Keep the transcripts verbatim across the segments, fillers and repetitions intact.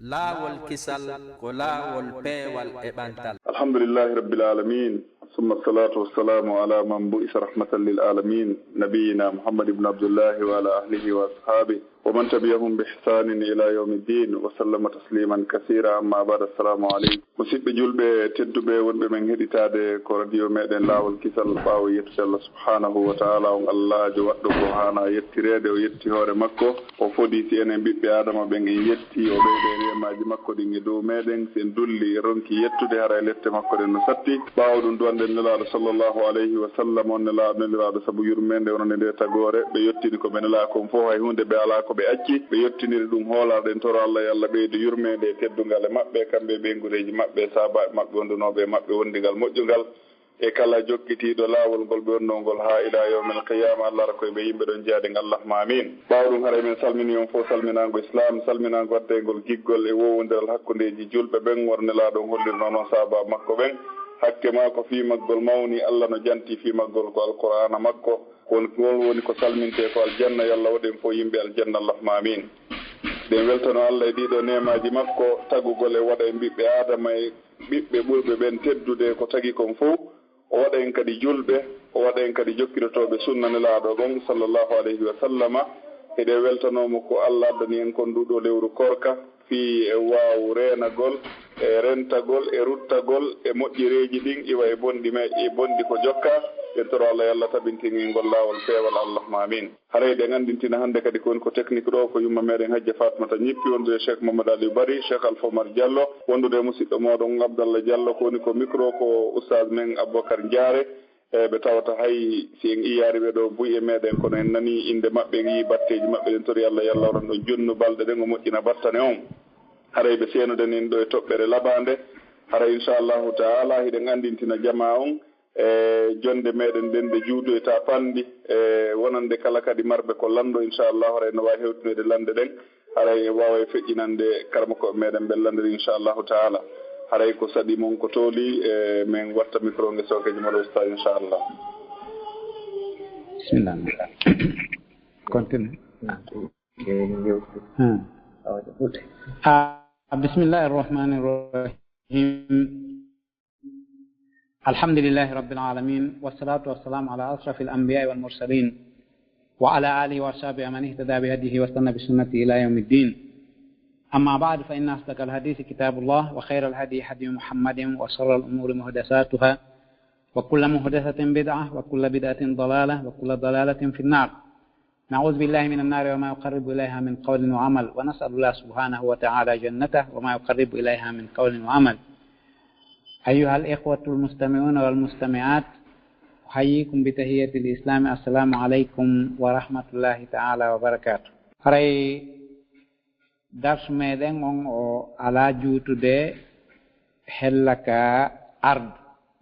Laawol kisal ko laawol peewal e ɓantal. الحمد لله رب العالمين، ثم الصلاة والسلام على من بعث رحمة للعالمين، نبينا محمد بن عبد الله وعلى آله وأصحابه ومن تبعهم بإحسان إلى يوم الدين وسلم تسليما كثيرا. أما بعد، السلام عليكم. Musidɓe julɓe tedduɓe wonɓe men heɗitaade ko radio meɗen Laawol Kisal, ɓaawo yettude Allah subhanahu wa ta'ala, on Allaajo waɗɗo ko haana yettireede, o yetti hoore makko, o fodi si enen ɓiɓɓe Aadama ɓen en yetti, o ɓeyde neemaaji makko ɗin e dow meɗen, si en dulli e ronki yettude, hara e lette makko ɗen no satti. Ɓaawo ɗum duwanɗen Nelaaɗo sallallahu alayhi wa sallam, on Nelaaɗo neliraaɗo sabu yurmeende wonande nde tagoore, ɓe yettini ko ɓe nelaa kon fof, hay huunde ɓe alaa ko ɓe acci, ɓe yettiniri ɗum hoolaare. En toro Allah yo Allah ɓeydu yurmeende e teddungal e maɓɓe, kamɓe e ɓeynguureeji maɓɓe, sahaabaaɓe maɓɓe, wondunooɓe e maɓɓe wondigal moƴƴungal, e kala jokkitiiɗo laawol ngol ɓe wonnoo ngol haa ilaa yawmil qiyaama. Allah ara koye ɓe yimɓe ɗon jeyaaɗen, Allahumma aamiin. Ɓaawo ɗum, haray men salminii on fof salminaango Islaam, salminaango addeygol giggol e woowondiral hakkundeeji julɓe ɓen, wano Nelaaɗo on hollirnoo non sahaabaaɓe makko ɓen. Hakke maa ko fii maggol mawni, Allah no janti fii maggol ko Alqur'aana makko. Won, ngol woni ko salmintee ko aljanna, yo Allah waɗu en fof yimɓe aljanna, Allahumma aamiin. Eɗen weltanoo Allah e ɗii ɗoo neemaaji makko tagugol e waɗa en ɓiɓɓe Aadama e ɓiɓɓe ɓurɓe ɓen teddude ko tagi kon fof, o waɗa en kadi julɓe, o waɗa en kadi jokkitotooɓe sunna Nelaaɗo on sallallahu alayhi wa sallama. Eɗen weltanoo mo ko Allah addani en kon nduu ɗoo lewru koorka, fii e waawu reenagol, e rentagol, e ruttagol e moƴƴereeji ɗin, iwa e bonɗi me-, e bonɗi ko jokka. En toro Allah yo Allah tabintin en ngol laawol peewal, Allahumma aamiin. Haray eɗen anndintina hannde kadi ko woni ko technique ɗoo, ko yumma meɗen Hajja Fatmata Ñippi, wondude e Cheikh Mamadou Aliou Bari, Cheikh Alpha Omar Diallo, wondude e musidɗo mooɗon Abdallah Diallo, ko woni ko micro ko Oustaz men Aboubacar Diaré. E ɓe tawata hay si en iyaari ɓe ɗoo buy e meɗen, kono en nanii innde maɓɓe, en yii batteeji maɓɓe, eɗen tori Allah yo Allah waɗan ɗon jonnu balɗe ɗen, o moƴƴina battane on. Haray ɓe seenude nin ɗoo e toɓɓere labaande. Haray inchallahu taala hiɗen anndintina jamaa on e jonnde meɗen nden nde juutoyta panndi, e wonande kala kadi marɓe ko lanndo, inchallahu, haray no waawi hewtinoyde lannde ɗen, haray en waaway feƴƴinande karamokooɓe meɗen ɓen lanndere, inchallahu taala. Haray ko saɗi mon ko tooli, e men watta micro nge sookeeji moɗo ustaz, inchallah. Bismillah. Continue. Hmm. Ah, bismillahir rahmanir rahim. الحمد لله رب العالمين، والصلاة والسلام على أشرف الأنبياء والمرسلين، وعلى آله وأصحابه ومن اهتدى بهديه واستنى بسنته إلى يوم الدين. أما بعد، فإن أصدق الحديث كتاب الله، وخير الهدي هدي محمد، وشر الأمور محدثاتها، وكل محدثة بدعة، وكل بدعة ضلالة، وكل ضلالة في النار. نعوذ بالله من النار وما يقرب إليها من قول وعمل، ونسأل الله سبحانه وتعالى جنته وما يقرب إليها من قول وعمل. أيها الإخوة المستمعون والمستمعات، أحييكم بتحية الإسلام، السلام عليكم ورحمة الله تعالى وبركاته. Haray darsu meɗen on o alaa juutude hella ka ardu,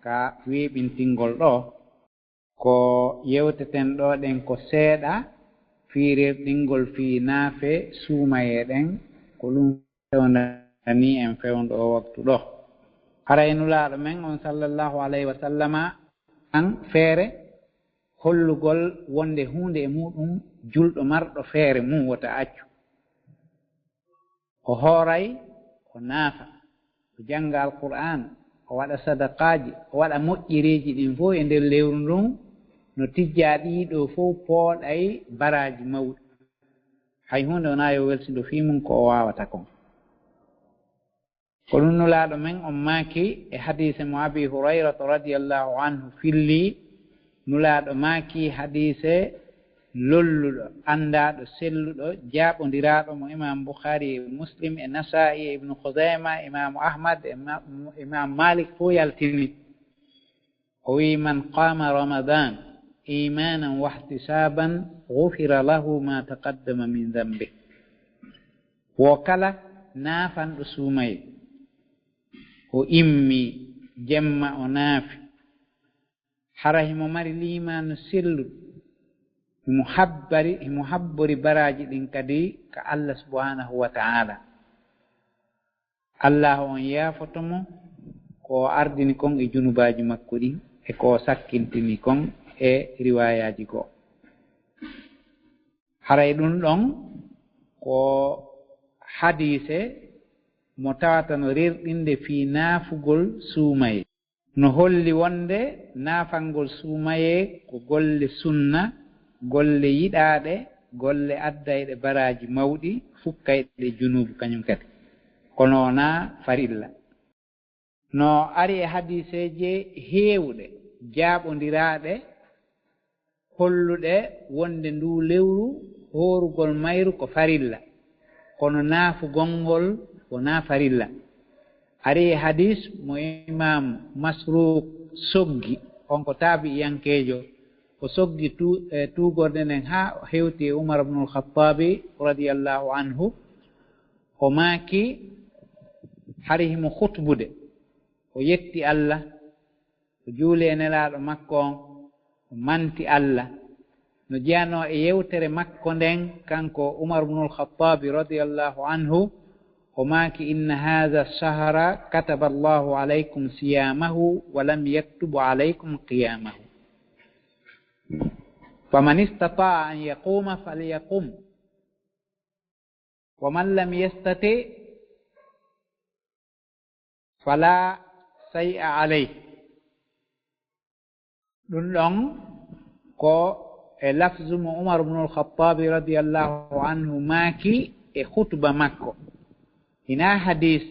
ka weeɓintingol ɗoo. Ko yewteten ɗoo ɗen ko seeɗa fiirirɗingol fii naafe suumayee ɗen, ko ɗum fewndanii en fewndo oo waktu ɗoo. Haray Nulaaɗo men on sallallahu alayhi wa sallama an feere hollugol wonde huunde e muuɗum julɗo marɗo feere mum wota accu. O hooray, o naafa, o jannga Alqur'aan, o waɗa sadaqaaji, o waɗa moƴƴereeji ɗin fof e nder lewru ndun, no tijjaa ɗii ɗoo fof pooɗay baraaji mawɗi. Hay huunde wonaa yo welsindo fii mum ko o waawata kon. Ko ɗum Nulaaɗo men on maaki e hadiise mo Abi Hurayrata radiyallahu anhu filli, Nulaaɗo maaki hadiise lolluɗo, anndaaɗo, selluɗo, jaaɓondiraaɗo mo Imaam Bukhaari e Muslim e Nasaa'i e Ibnu Khuzayma, Imaamu Ahmad e ma-, Imaam Maalik fof yaltini. O wi'i, "Man qaama Ramadan imanan wahtisaban ghufira lahu ma taqaddama min dhanbi." Wo kala naafanɗo suumayee, o immi jemma o naafi, hara himo mari liimaanu selluɗo, himo habbari, himo habbori baraaji ɗin kadi ka Allah subhanahu wa ta'ala. Allaahu on yaafoto mo ko o ardini kon e junubaaji makko ɗin e ko o sakkintini kon e riwaayaaji goo. Haray ɗum ɗon ko hadiise mo tawata no rerɗinde fii naafugol suumayee. No holli wonde naafangol suumayee ko golle sunna, golle yiɗaaɗe, golle addayɗe baraaji mawɗi, fukkayɗe junuubu kañum kadi. Kono wonaa farilla. No ari e hadiiseeje heewuɗe, jaaɓondiraaɗe, holluɗe wonde nduu lewru hoorugol mayru ko farilla, kono naafugol ngol wonaa farilla. Ari e hadiis mo Imaam Masruuq soggi, on ko taabi'iyankeejo, o soggi tu-, e tuugorde nden haa o hewti e Umar ibnul Khattaabi radiyallaahu anhu, o maaki, hari himo khutbude, o yetti Alla, o juuli e Nelaaɗo makko on, o manti Alla. No jeyanoo e yewtere makko nden, kanko Umar ibnul Khattaabi radiyallaahu anhu, o maaki, "Inna haadha shahra kataba Allahu alaykum siyaamahu wa lam yaktub alaykum qiyaamahu. Faman istata'a an yaquuma falyaqum. Wa man lam yastati' fala shay'a alayh." Ɗum ɗon ko e lafzu mo Umar ibnul Khattaabi radiyallaahu anhu maaki e khutba makko. Hinaa hadiis,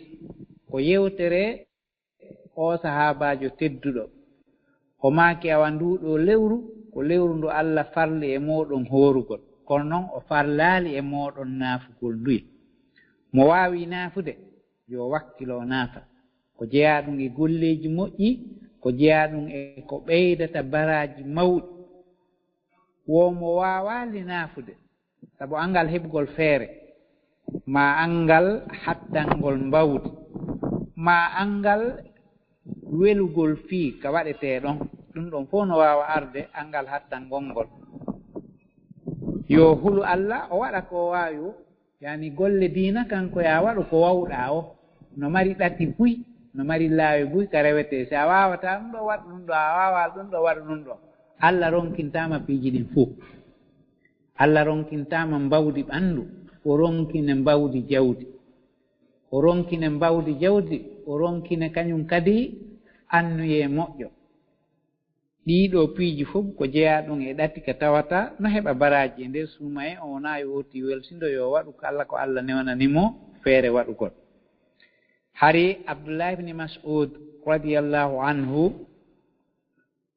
ko yewtere o sahaabaajo tedduɗo. O maaki, awa nduu ɗoo lewru, ko lewru ndu Alla farli e mooɗon hoorugol. Kono non o farlaali e mooɗon naafugol nduye. Mo waawi naafude, yo wakkilo naafa. Ko jeyaa ɗum e golleeji moƴƴi, ko jeyaa ɗum e ko ɓeydata baraaji mawɗi. Wo mo waawaali naafude, sabu anngal heɓugol feere, maa anngal hattangol mbawdi, maa anngal welugol fii ka waɗetee ɗon. Ɗum ɗon fof no waawa arde anngal hattangol ngol. Yo hulu Alla, o waɗa ko o waawi o. Yani golle diina kanko ya waɗu ko wawɗa o. No mari ɗati buy, no mari laawi buy ka rewete. Si a waawata ɗum ɗo, waɗu ɗum ɗo, a waawaa ɗum ɗo, waɗu ɗum ɗo. Alla ronkintaama piiji ɗin fof. Alla ronkintaama mbawdi ɓanndu, o ronkine mbawdi jawdi. O ronkine mbawdi jawdi, o ronkine kañum kadi annuyee moƴƴo. Ɗii ɗoo piiji fof ko jeyaa ɗum e ɗati ka tawata no heɓa baraaji e nder suumayee, o wonaa yo ooti welsindo yo waɗu kala ko Alla newnani mo feere waɗugol. Hari Abdullahi ibn Mas'ud radiyallahu anhu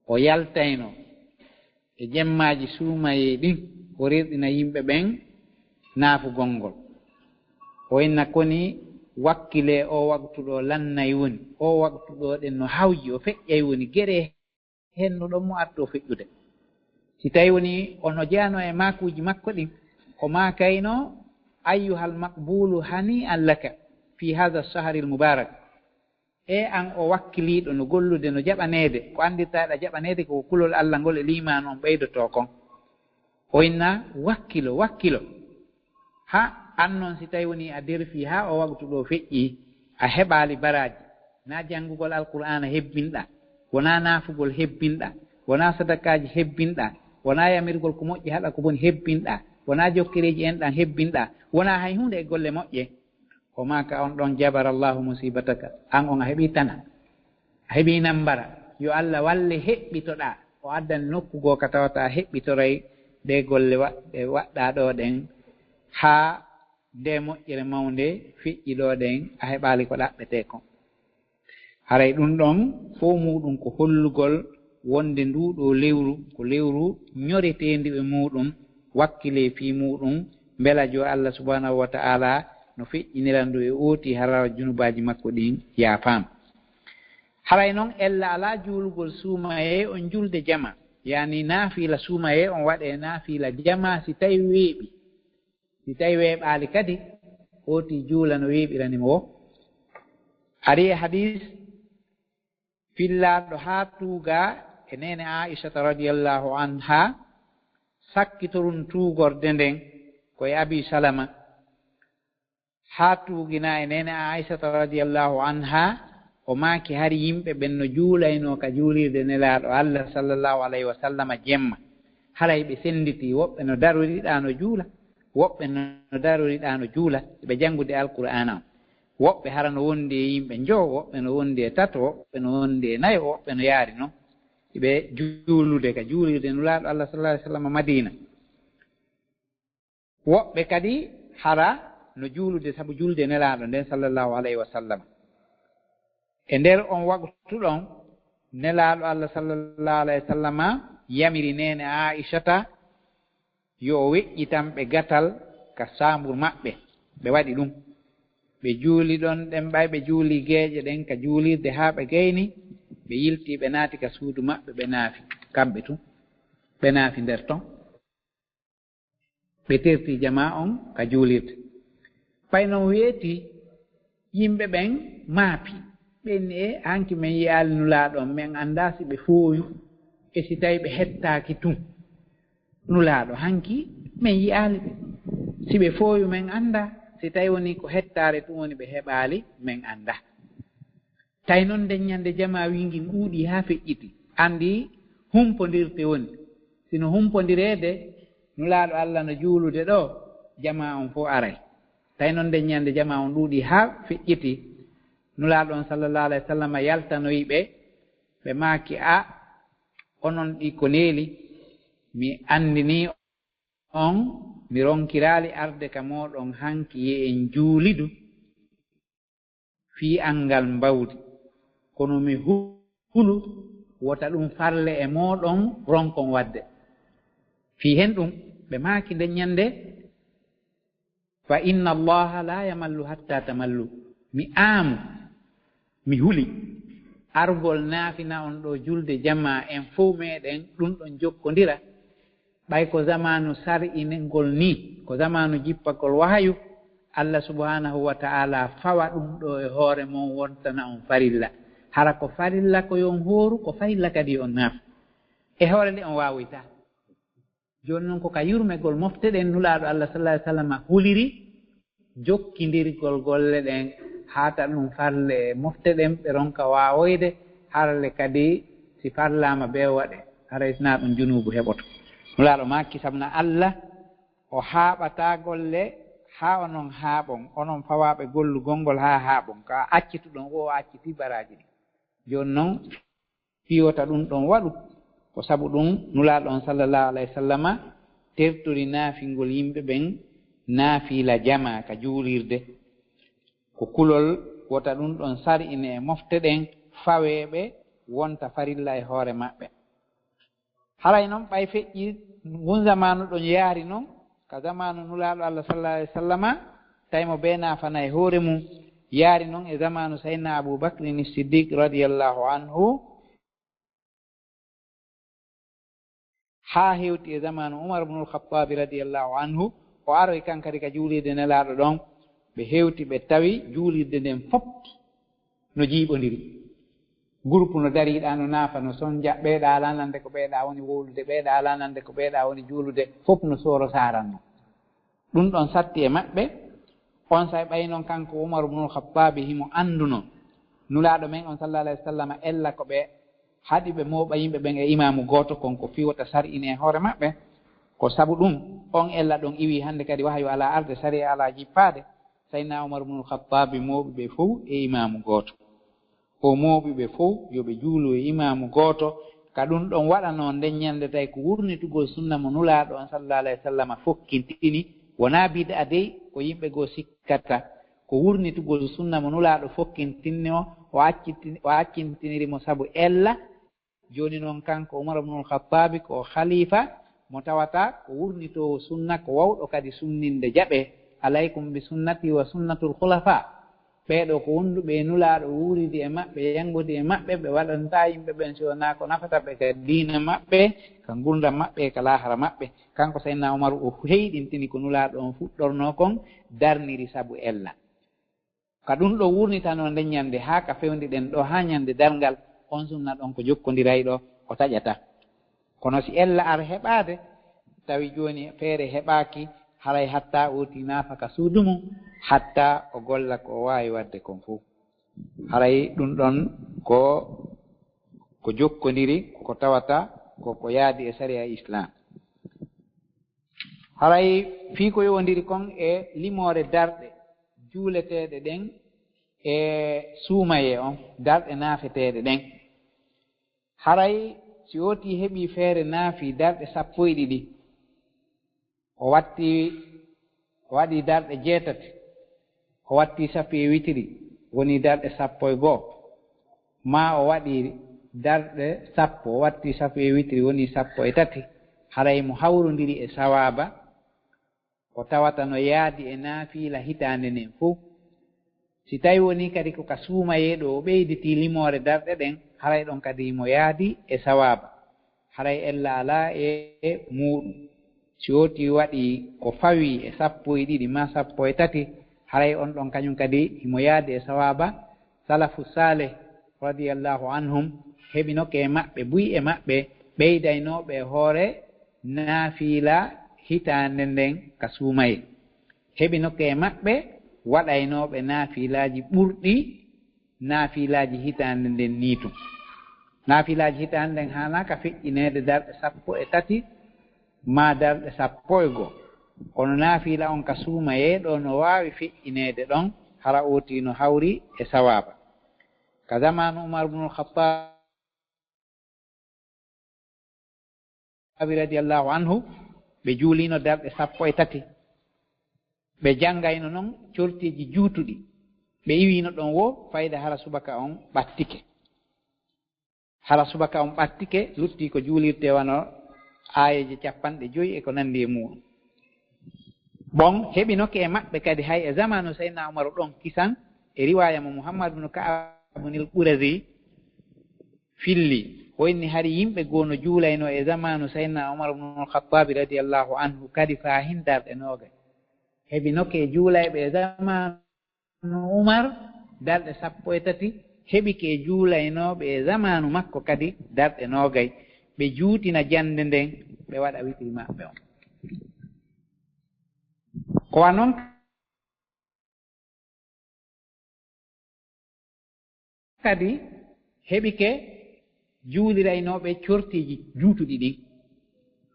o yaltayno e jemmaaji suumayee ɗin, o rerɗina yimɓe ɓen naafugol ngol. O inna koni wakkilee o waqtu ɗo lannay woni, o waqtu ɗo ɗen no hawji, o feƴƴay woni, gere hennuɗon mo artoo feƴƴude. Si tawi woni ono jeyanoo e maakuuji makko ɗin, o maakayno, "Ayyuhal maqbulu hani'an laka fi hadha shahri al mubarak." E an o wakkiliiɗo no gollude, no jaɓaneede, ko anndirtaaɗa jaɓaneede ko kulol Alla ngol e liimaanu on ɓeydotoo kon. O inna, "Wakkilo, wakkilo." Ha, an non si tawi woni a derfii ha o waqtu ɗo feƴƴi, a heɓaali baraaji, na janngugol Alqur'aana hebbinɗa, wona naafugol hebbinɗa, wona sadakaaji hebbinɗa, wona yamirgol ko moƴƴi haɗa ko boni hebbinɗa, wona jokkereeji enɗan hebbinɗa, wona hay huunde e golle moƴƴe. O maaka on ɗon, "Jabara Allahu musibataka." An on a heɓii tana. A heɓii nambara. Yo Alla walle heɓɓitoɗaa. O addani nokku goo ka tawata a heɓɓitoray ɗee golle wa-, ɗe waɗɗaa ɗoo ɗen haa nde moƴƴere mawnde feƴƴi ɗoo ɗen, a heɓaali ko ɗaɓɓetee kon. Haray ɗum ɗon fow muuɗum ko hollugol wonde nduu ɗoo lewru ko lewru ñoreteendu e muuɗum, wakkilee fii muuɗum, mbela jo Alla subhanahu wa ta'ala no feƴƴinira ndu e ooti hara junubaaji makko ɗin yaafaama. Haray non ella alaa juulugol suumayee on julde jama, yani naafiila suumayee on waɗee naafiila jama si tawi weeɓi. Si tawi weeɓaali kadi, ooti juula no weeɓirani mo wo. Ari e hadiis fillaaɗo haa tuugaa e neene Aa'ishata radiyallahu anha, sakkitorum tuugorde nden ko e Abi Salama. Haa tuuginaa e neene Aa'ishata radiyallahu anha, o maaki hari yimɓe ɓen no juulaynoo ka juulirde Nelaaɗo Alla sallallahu alayhi wa sallama jemma. Haray ɓe sennditii, woɓɓe no daroriɗaa no juula, woɓɓe no daroriɗaa no juula, ɓe janngude Alqur'aana on. Woɓɓe hara no wondi e yimɓe njowo, woɓɓe no wondi e tato, woɓɓe no wondi e nayo, woɓɓe no yaari noon. Iɓe juulude ka juulirde Nulaaɗo Allah sallallahu alaihi wasallam Madiina. Woɓɓe kadi hara no juulude sabu julde Nelaaɗo nden sallallahu alaihi wasallam. E nder on waqtu ɗon, Nelaaɗo Allah sallallahu alaihi wasallama yamiri neene Aishata yo o weƴƴitan ɓe gatal ka saambur maɓɓe. Ɓe waɗi ɗum. Ɓe juuli ɗon ɗen, ɓay ɓe juuli geeƴe ɗen ka juulirde haa ɓe gayni, ɓe yilti, ɓe naati ka suudu maɓɓe, ɓe naafi kamɓe tun. Ɓe naafi nder ton. Ɓe terti jamaa on ka juulirde. Ɓay non weeti, yimɓe ɓen maapi. Ɓen e hanki men yi'aali Nulaaɗo on, men anndaa si ɓe fooyu e si tawi ɓe hettaaki tun. Nulaaɗo, hanki men yi'aali ɓe. Si ɓe fooyu men anndaa, si tawi woni ko hettaare tun woni ɓe heɓaali, men anndaa. Tawi non nden ɲande jamaa wii ngin ɗuuɗii haa feƴƴiti. Anndi humpondirte woni. Sino humpondireede, Nulaaɗo Allah no juulude ɗoo, jamaa on fow aray. Tawi non nden ɲande jamaa on ɗuuɗii haa feƴƴiti. Nulaaɗo on sallallahu alaihi wasallam yaltanoyi ɓe, ɓe maaki, "A, onon ɗi ko neeli, mi anndinii on, mi ronkiraali arde ka mooɗon hanki, ye en juulidu fii anngal mbawdi, kono mi hu-, hulu wota ɗum farle e mooɗon ronkon waɗde." Fii hen ɗum, ɓe maaki nden ɲande, "Fa inna Allaha la yamallu hatta tamallu." Mi aamu, mi huli argol naafina on ɗoo julde jamaa, en fow meɗen ɗum ɗon jokkondira. Ɓay ko zamaanu sar'inengol nii, ko zamaanu jippagol wahayu, Allah subhanahu wa ta'ala fawa ɗum ɗoo e hoore mon, wontana on farilla. Hara ko farilla ko yo on hooru, ko farilla kadi yo on naaf. E hoore nde on waawoyta. Jooni non ko ka yurmegol mofte ɗen Nulaaɗo Allah sallallahu alaihi wasallam huliri jokkindirgol golle ɗen, haa ta ɗum farle e mofte ɗen, ɓe ronka waawoyde, harle kadi si farlaama bee waɗe, haray sinaa ɗum junuubu heɓoto. Nulaaɗo maaki, sabuna Allah, o haaɓataa golle haa onon haaɓon, onon fawaaɓe gollugol ngol haa haaɓon, ka accituɗon o, o accitii baraaji ɗin. Jooni non, fii wota ɗum ɗon waɗu, ko sabu ɗum Nulaaɗo on sallallahu alaihi wasallama tertori naafingol yimɓe ɓen naafiila jamaa ka juulirde. Ko kulol wota ɗum ɗon sar'ine e mofte ɗen, fawee ɓe wonta farilla e hoore maɓɓe. Haray non ɓay feƴƴi ngun zamaanu ɗon yaari non, ka zamaanu Nulaaɗo Allah sallallahu alaihi wasallama, tawi mo bee naafana e hoore mum, yaari non e zamaanu Sayyidina Abu Bakr ni Siddiq radiyallahu anhu, haa hewti e zamaanu Umar ibn al-Khattab radiyallahu anhu, o aroy kan kadi ka juulirde Nelaaɗo ɗon, ɓe hewti ɓe tawi juulirde nden fop no jiiɓondiri. Groupe no dari ɗa, no naafa, no sonja, ɓeeɗa ala nande ko ɓeeɗa woni wowlude, ɓeeɗa ala nande ko ɓeeɗa woni juulude, fop no sooro saranno. Ɗum ɗon satti e maɓɓe. On say ɓay non kanko Umar ibnul Khattabi himo annduno Nulaaɗo men on sallallahu alaihi wasallam ella ko ɓe haɗi ɓe mooɓa yimɓe ɓen e imaamu gooto kon ko fii wota sar'ine e hoore maɓɓe. Ko sabu ɗum on ella ɗon iwi hannde kadi wahayu ala arde, sariya ala jippaade. Sayyidina Umar ibnul Khattabi mooɓi ɓe fow e imaamu gooto. O mooɓi ɓe fow yo ɓe juulu e imaamu gooto. Ka ɗum ɗon waɗanoo nden ɲande, tawi ko wurnitugol sunna mo Nulaaɗo on sallallahu alaihi wasallam fokkintini, wonaa bid'a dey ko yimɓe goo sikkata, ko wurnitugol sunna mo Nulaaɗo fokkintinni o, o acciti-, o accintiniri mo sabu ella. Jooni non kanko Umar ibnul Khattabi ko o khalifa mo tawata ko wurnitoowo sunna, ko wawɗo kadi sunninde jaɓe. "Alaykum bi sunnati wa sunnatul khulafa." Ɓee ɗoo ko wonduɓe e Nulaaɗo, wuuridi e maɓɓe, yanngudi e maɓɓe, ɓe waɗantaa yimɓe ɓen si wonaa ko nafata ɓe ka diina maɓɓe, ka ngurndan maɓɓe, ka laahara maɓɓe. Kanko Sayyidina Umar o heyɗintini ko Nulaaɗo on fuɗɗornoo kon, darniri sabu ella. Ka ɗum ɗoo wurnitanoo nden ɲande haa ka fewndi ɗen ɗoo haa ɲande darngal, on sunna ɗon ko jokkondirayɗo, o taƴataa. Kono si ella ar heɓaade, tawi jooni feere heɓaaki, haray hatta o tinaafa ka suudu mum, hatta o golla ko o waawi waɗde kon fow. Haray ɗum ɗon ko, ko jokkondiri, ko tawata ko, ko yaadi e sariya Islam. Haray fii ko yowondiri kon e limoore darɗe juuleteeɗe ɗen, e suumayee on, darɗe naafeteeɗe ɗen. Haray si ootii heɓii feere naafii darɗe sappo e ɗiɗi, o watti, o waɗii darɗe jeetati, o watti safi e witiri, wonii darɗe sappo e goo, maa o waɗii darɗe sappo, o watti safi e witiri, wonii sappo e tati, haray mo hawrondiri e sawaaba, o tawata no yaadi e naafiila hitaande nden fow. Si tawii wonii kadi ko ka suumayee ɗoo o ɓeyditii limoore darɗe ɗen, haray ɗon kadi himo yaadi e sawaaba. Haray ella alaa e muuɗum. Si ootii waɗii ko fawii e sappo e ɗiɗi maa sappo e tati, haray on ɗon kañum kadi himo yaadi e sawaaba. Salafu saalih radiyallahu anhum heɓinoke e maɓɓe, buy e maɓɓe ɓeydaynooɓe e hoore naafiila hitaande nden ka suumayee. Heɓinoke e maɓɓe waɗaynooɓe naafiilaaji ɓurɗi naafiilaaji hitaande nden nii tun. Naafiilaaji hitaande nden haanaaka feƴƴineede darɗe sappo e tati maa darɗe sappo e goo. Kono naafiila on ka suumayee ɗoo no waawi feƴƴineede ɗon, hara ootii no hawri e sawaaba. Ka zamaanu Umar ibnul Khattaab radiyallahu anhu, ɓe juuliino darɗe sappo e tati. Ɓe janngayno non cortiiji juutuɗi. Ɓe iwiino ɗon woo fayda hara subaka on ɓattike. Hara subaka on ɓattike, luttii ko juulirtee wano aayeeje capanɗe joy e ko nanndi e muuɗum. Bon, heɓinoke e maɓɓe kadi hay e zamaanu Sayyidina Umaru ɗon kisan, e riwaaya mo Muhammad ibn Ka'ab ibn al-Qurazi filli, o inni hari yimɓe goo no juulaynoo e zamaanu Sayyidina Umar ibn al-Khattabi radiyallahu anhu kadi faa hin darɗe noogay. Heɓinoke e juulayɓe e zamaanu Umar darɗe sappo e tati, heɓike e juulaynooɓe e zamaanu makko kadi darɗe noogay. Ɓe juutina jannde nden, ɓe waɗa witiri maɓɓe on. Ko wa non kadi heɓike juuliraynooɓe cortiiji juutuɗi ɗin.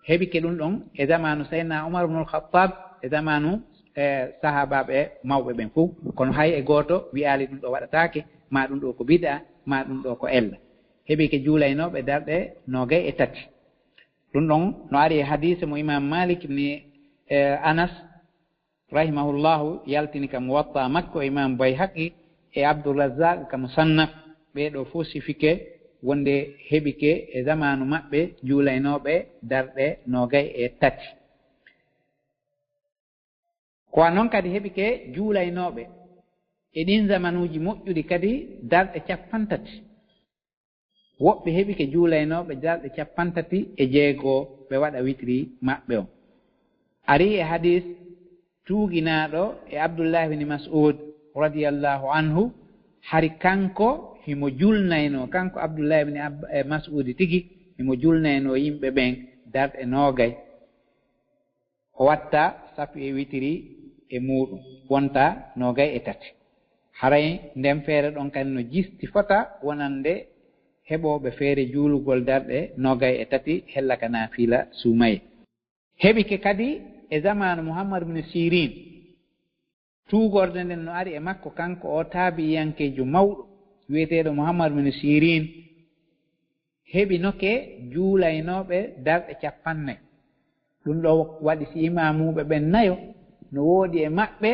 Heɓike ɗum ɗon e zamaanu Sayyidina Umar ibnul Khattab, e zamaanu, e, sahaabaaɓe mawɓe ɓen fow. Kono hay e gooto wi'aali ɗum ɗo waɗataake, maa ɗum ɗo ko bid'a, maa ɗum ɗo ko ella. Heɓike juulaynooɓe darɗe noogay e tati. Ɗum ɗon no ari e hadiise mo Imaam Maalik ibn, e, Anas rahimahullahu yaltini ka Muwatta makko, e Imaam Bayhaqi e Abdurrazzaq ka Musannaf, ɓee ɗoo fof sifike wonde heɓike e zamaanu maɓɓe juulaynooɓe darɗe noogay e tati. Ko wa non kadi heɓike juulaynooɓe e ɗin zamanuuji moƴƴuɗi kadi darɗe cappanɗe tati. Woɓɓe heɓike juulaynooɓe darɗe cappanɗe tati e jeego, ɓe waɗa witiri maɓɓe on. Arii e hadiis tuuginaaɗo e Abdullahi ibn Mas'ud radiyallahu anhu, hari kanko himo julnaynoo, kanko Abdullahi ibn Ab-, e Mas'ud tigi, himo julnaynoo yimɓe ɓen darɗe noogay. O watta safi e witiri e muuɗum, wonta noogay e tati. Haray nden feere ɗon kadi no jisti fota wonande heɓooɓe feere juulugol darɗe noogay e tati hella ka naafiila suumayee. Heɓike kadi e zamaanu Muhammad ibn Sirin. Tuugorde nden no ari e makko, kanko o taabi'iyankeejo mawɗo wi'eteeɗo Muhammad ibn Sirin, heɓinoke juulaynooɓe darɗe cappanɗe nay. Ɗum ɗo waɗi si imaamuuɓe ɓen nayo, no woodi e maɓɓe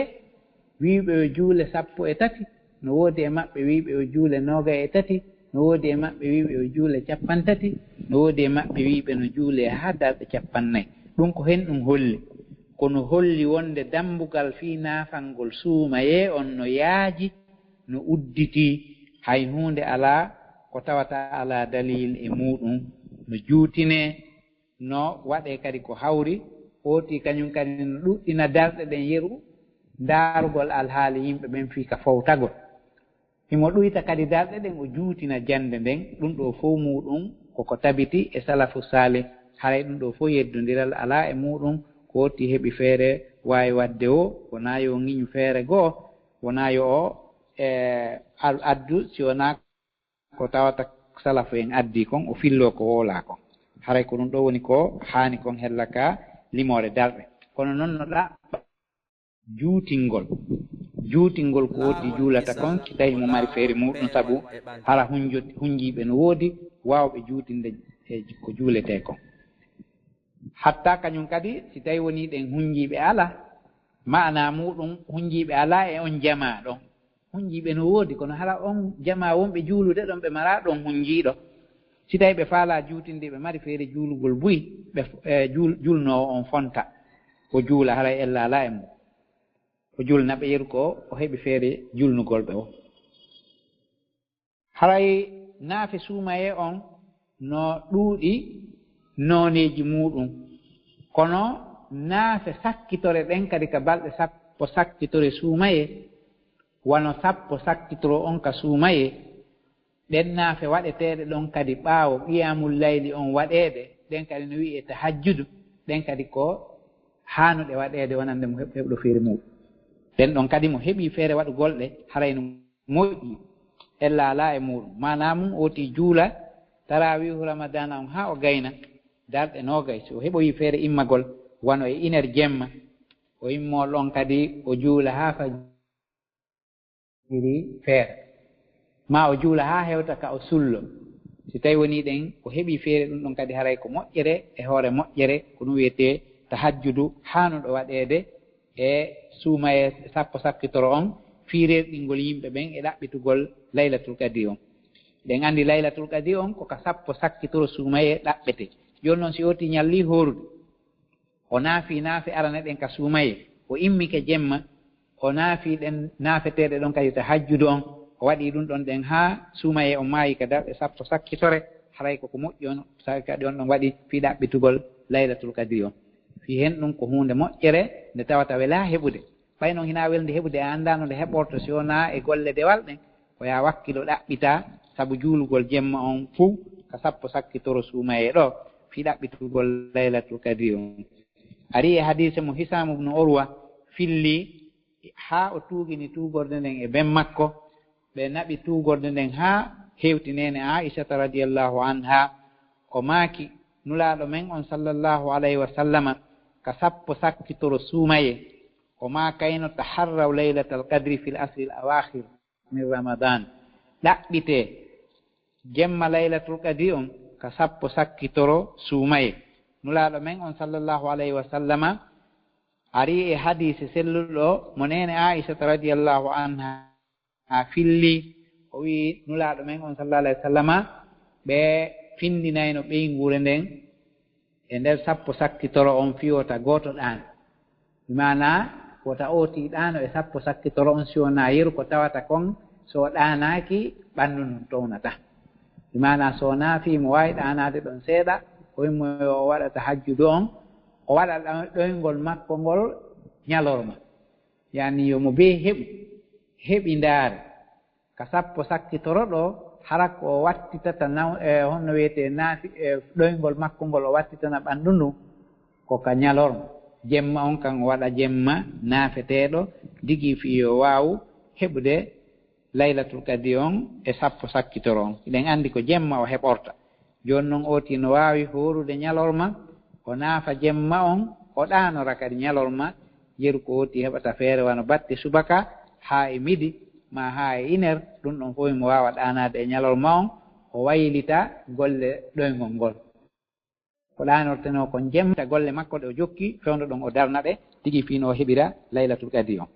wi'uɓe yo juule sappo e tati, no woodi e maɓɓe wi'uɓe yo juule noogay e tati, no woodi e maɓɓe wi'uɓe yo juule cappanɗe tati, no woodi e maɓɓe wi'uɓe no juule haa darɗe cappanɗe nay. Ɗum ko hen ɗum holli. Kono holli wonde dambugal fii naafangol suumayee on no yaaji, no udditii, hay huunde alaa ko tawata alaa daliil e muuɗum, no juutinee, no waɗee kadi ko hawri, ootii kañum kadi no ɗuɗɗina darɗe ɗen yeru, ndaarugol alhaali yimɓe ɓen fii ka fowtagol. Himo ɗuyta kadi darɗe ɗen, o juutina jannde nden. Ɗum ɗoo fow muuɗum ko ko tabiti e salafu saalih. Haray ɗum ɗoo fow yeddondiral alaa e muuɗum. Ko wonti heɓi feere waawi waɗde o, wonaa yo o ŋiñu feere goo, wonaa yo o, e, al-, addu, si wonaa ko tawata salafu en addi kon, o filloo ko wowlaa kon. Haray ko ɗum ɗoo woni ko haani kon hella ka limoore darɗe. Kono non no ɗaɓɓa juutingol. juutingol ko woti juulata kon, si tawi mo mari feere muɗum, sabu hara hunjo-, hunjiiɓe no woodi waawɓe juutinde e ko juuletee kon. Hatta kañum kadi, si tawi wonii ɗen hunjiiɓe ala, maana muɗum hunjiiɓe ala e on jamaa ɗon. Hunjiiɓe no woodi, kono hara on jamaa wonɓe juulude ɗon, ɓe maraa ɗon hunjiiɗo. Si tawi ɓe faalaa juutinde, ɓe mari feere juulugol buy, ɓe f-, e, juul-, juulnoowo on fonta, o juula, haray ella ala e mum. O juulna ɓe yeru ko o heɓi feere juulnugol ɓe o. Haray naafe suumayee on no ɗuuɗi nooneeji muɗum, kono naafe sakkitore ɗen kadi ka balɗe sappo sakkitore suumayee, wano sappo sakkitoro on ka suumayee, ɗen naafe waɗeteeɗe ɗon kadi ɓaawo qiyaamul layli on waɗeede, ɗen kadi no wi'ee tahajjudu, ɗen kadi ko haanuɗe waɗeede wonande mo heɓ-, heɓɗo feere muɗum. Ɗen ɗon kadi mo heɓii feere waɗugol ɗe, haray no moƴƴi, ella alaa e muɗum. Maanaa mum, ooti juula taraawiihu Ramadaana on haa o gayna darɗe noogay. Si o heɓoyii feere immagol, wano e iner jemma, o immoo ɗon kadi o juula haa fajiri feere. Maa o juula haa hewta ka o sullo. Si tawi wonii ɗen o heɓii feere, ɗum ɗon kadi haray ko moƴƴere e hoore moƴƴere, ko ɗum wiyetee tahajjudu haanuɗo waɗeede e suumayee sappo sakkitoro on, fii rerɗingol yimɓe ɓen e ɗaɓɓitugol Laylatul Qadri on. Eɗen anndi Laylatul Qadri on ko ka sappo sakkitoro suumayee ɗaɓɓete. Jooni non, si ooti ñallii hoorude, o naafii naafe arane ɗen ka suumayee, o immike jemma, o naafii ɗen naafeteeɗe ɗon kadi tahajjudu on, o waɗii ɗum ɗon ɗen haa suumayee on maayi ka darɗe sappo sakkitore, haray ko ko moƴƴi on, sabi kadi on ɗon waɗi fii ɗaɓɓitugol Laylatul Qadri on. Fii hen ɗum ko huunde moƴƴere nde tawata welaa heɓude. Ɓay non hinaa welde heɓude, a anndaano nde heɓorto si wonaa e golle dewal ɗen, ko yaa wakkilo ɗaɓɓita sabu juulugol jemma on fow ka sappo sakkitoro suumayee ɗo, fii ɗaɓɓitugol Laylatul Qadri on. Ari e hadiise mo Hisaamu ibnu Urwa filli haa o tuugini tuugorde nden e ben makko, ɓe naɓi tuugorde nden haa hewti neene Aishata radiyallahu anha. O maaki, Nulaaɗo men on sallallahu alayhi wa sallama, ka sappo sakkitoro suumayee, o maakayno, "Taharraw laylatal qadri fil ashril awaakhir min Ramadan." Ɗaɓɓitee jemma Laylatul Qadri on ka sappo sakkitoro suumayee. Nulaaɗo men on sallallahu alayhi wa sallama ari e hadiise selluɗo mo neene Aishata radiyallahu anha filli, o wi'i, Nulaaɗo men on sallallahu alayhi wa sallama, ɓe findinayno ɓeynguure nden e nder sappo sakkitoro on fii wota gooto ɗaano. Bi maanaa, wota ooti ɗaano e sappo sakkitoro on, si wonaa yeru ko tawata kon, so o ɗaanaaki, ɓanndu ndun townata. Bi maanaa, so o naafii, mo waawi ɗaanaade ɗon seeɗa, o immoyo o waɗa tahajjudu on, o waɗa ɗa-, ɗoyngol makko ngol ñalorma. Yaani yo mo bee heɓu, heɓi ndaare. Ka sappo sakkitoro ɗo, hara ko o wattitata naw-, e, honno wiyetee naafi-, e, ɗoyngol makko ngol o wattitana ɓanndu ndu, ko ka ñalorma. Jemma on kan o waɗa jemma naafeteeɗo, digi fii yo waawu heɓude Laylatul Qadri on e sappo sakkitoro on. Eɗen anndi ko jemma o heɓorta. Jooni non, ooti no waawi hoorude ñalorma, o naafa jemma on, o ɗaanora kadi ñalorma, yeru ko ooti heɓata feere wano batte subaka haa e midi, maa haa e iner, ɗum ɗon fof mo waawa ɗaanaade e ñalorma on, o waylita golle ɗoyngol ngol. Ko ɗaanortenoo kon jemma, golle makko ɗe o jokki, fewndo ɗon o darna ɗe, tigi fii no o heɓira Laylatul Qadri on.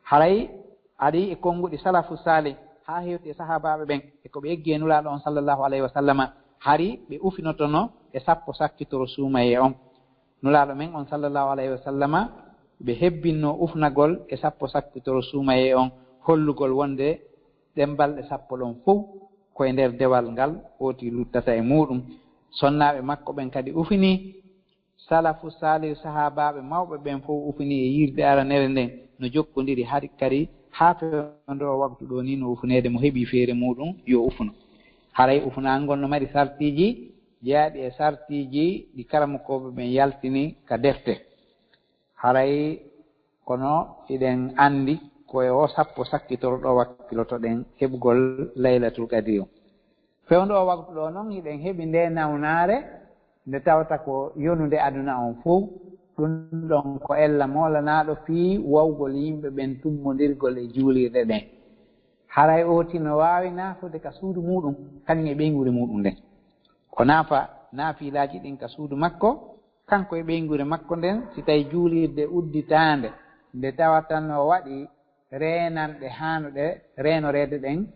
Haray ari e konnguɗi salafu saalih, haa hewti e sahaabaaɓe ɓen, e ko ɓe eggi e Nulaaɗo on sallallahu alayhi wa sallama, hari ɓe ufinotono e sappo sakkitoro suumayee on. Nulaaɗo men on sallallahu alayhi wa sallama, ɓe hebbinno ufnagol e sappo sakkitoro suumayee on, hollugol wonde ɗen balɗe sappo ɗon fow ko e nder dewal ngal ooti luttata e muuɗum. Sonnaaɓe makko ɓen kadi ufini, salafu saalih, sahaabaaɓe mawɓe ɓen fow ufini e yiirde aranere nden, no jokkondiri hari kadi haa fewndo o waktu ɗo ni no ufuneede, mo heɓi feere muuɗum yo ufuno. Haray ufunaango ngol no mari sartiiji jeyaaɗi e sartiiji ɗi karamokooɓe ɓen yaltini ka defte. Haray kono hiɗen anndi ko e o sappo sakkitoro ɗo wakkilotoɗen heɓugol Laylatul Qadri on. Fewndo o waktu ɗo non, hiɗen heɓi nde nawnaare nde tawata ko yonunde aduna on fow. Ɗum ɗon ko ella moolanaaɗo fii wawgol yimɓe ɓen tummondirgol e juulirɗe ɗen. Haray ooti no waawi naafude ka suudu muuɗum, kañum e ɓeynguure muuɗum nden. O naafa naafilaaji ɗin ka suudu makko, kanko e ɓeynguure makko nden, si tawi juulirde udditaande nde tawata no waɗi reenanɗe haanuɗe reenoreede ɗen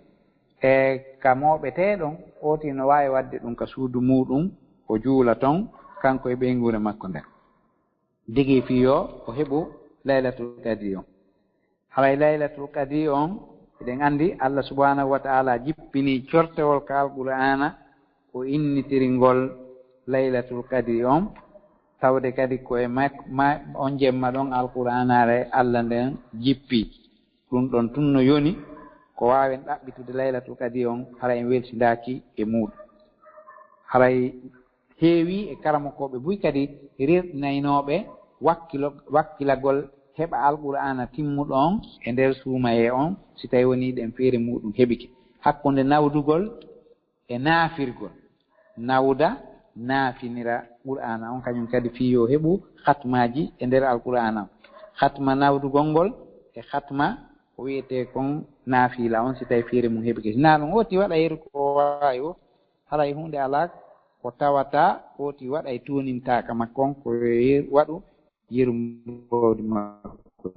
e ka mooɓetee ɗon, ooti no waawi waɗde ɗum ka suudu muuɗum, o juula ton, kanko e ɓeynguure makko nden. Digi fii yo o heɓu Laylatul Qadri on. Haray Laylatul Qadri on, eɗen anndi Allah subhanahu wa ta'ala jippini cortewol ka Alqur'aana, o innitiri ngol Laylatul Qadri on, tawde kadi ko e mak-, ma-, on jemma ɗon Alqur'aanaare Allah nden jippi. Ɗum ɗon tun no yoni ko waawen ɗaɓɓitude Laylatul Qadri on, hara en welsindaaki e muuɗum. Haray heewi e karamokooɓe buy kadi rirɗinaynooɓe wakkilo-, wakkilagol heɓa Alqur'aana timmuɗo on e nder suumayee on, si tawi wonii ɗen feere muuɗum heɓike. Hakkunde nawdugol e naafirgol, nawda, naafinira Qur'aana on, kañum kadi fii yo heɓu khatmaaji e nder Alqur'aana on. Khatma nawdugol ngol e khatma ko wi'etee kon naafila on, si tawi feere mum heɓike. Si naa ɗum, ooti waɗa yeru ko waawi o, haray huunde alaa ko tawata, ooti waɗa e tuunintaaka makko on, ko yer-, waɗu yeru mbowdi makko.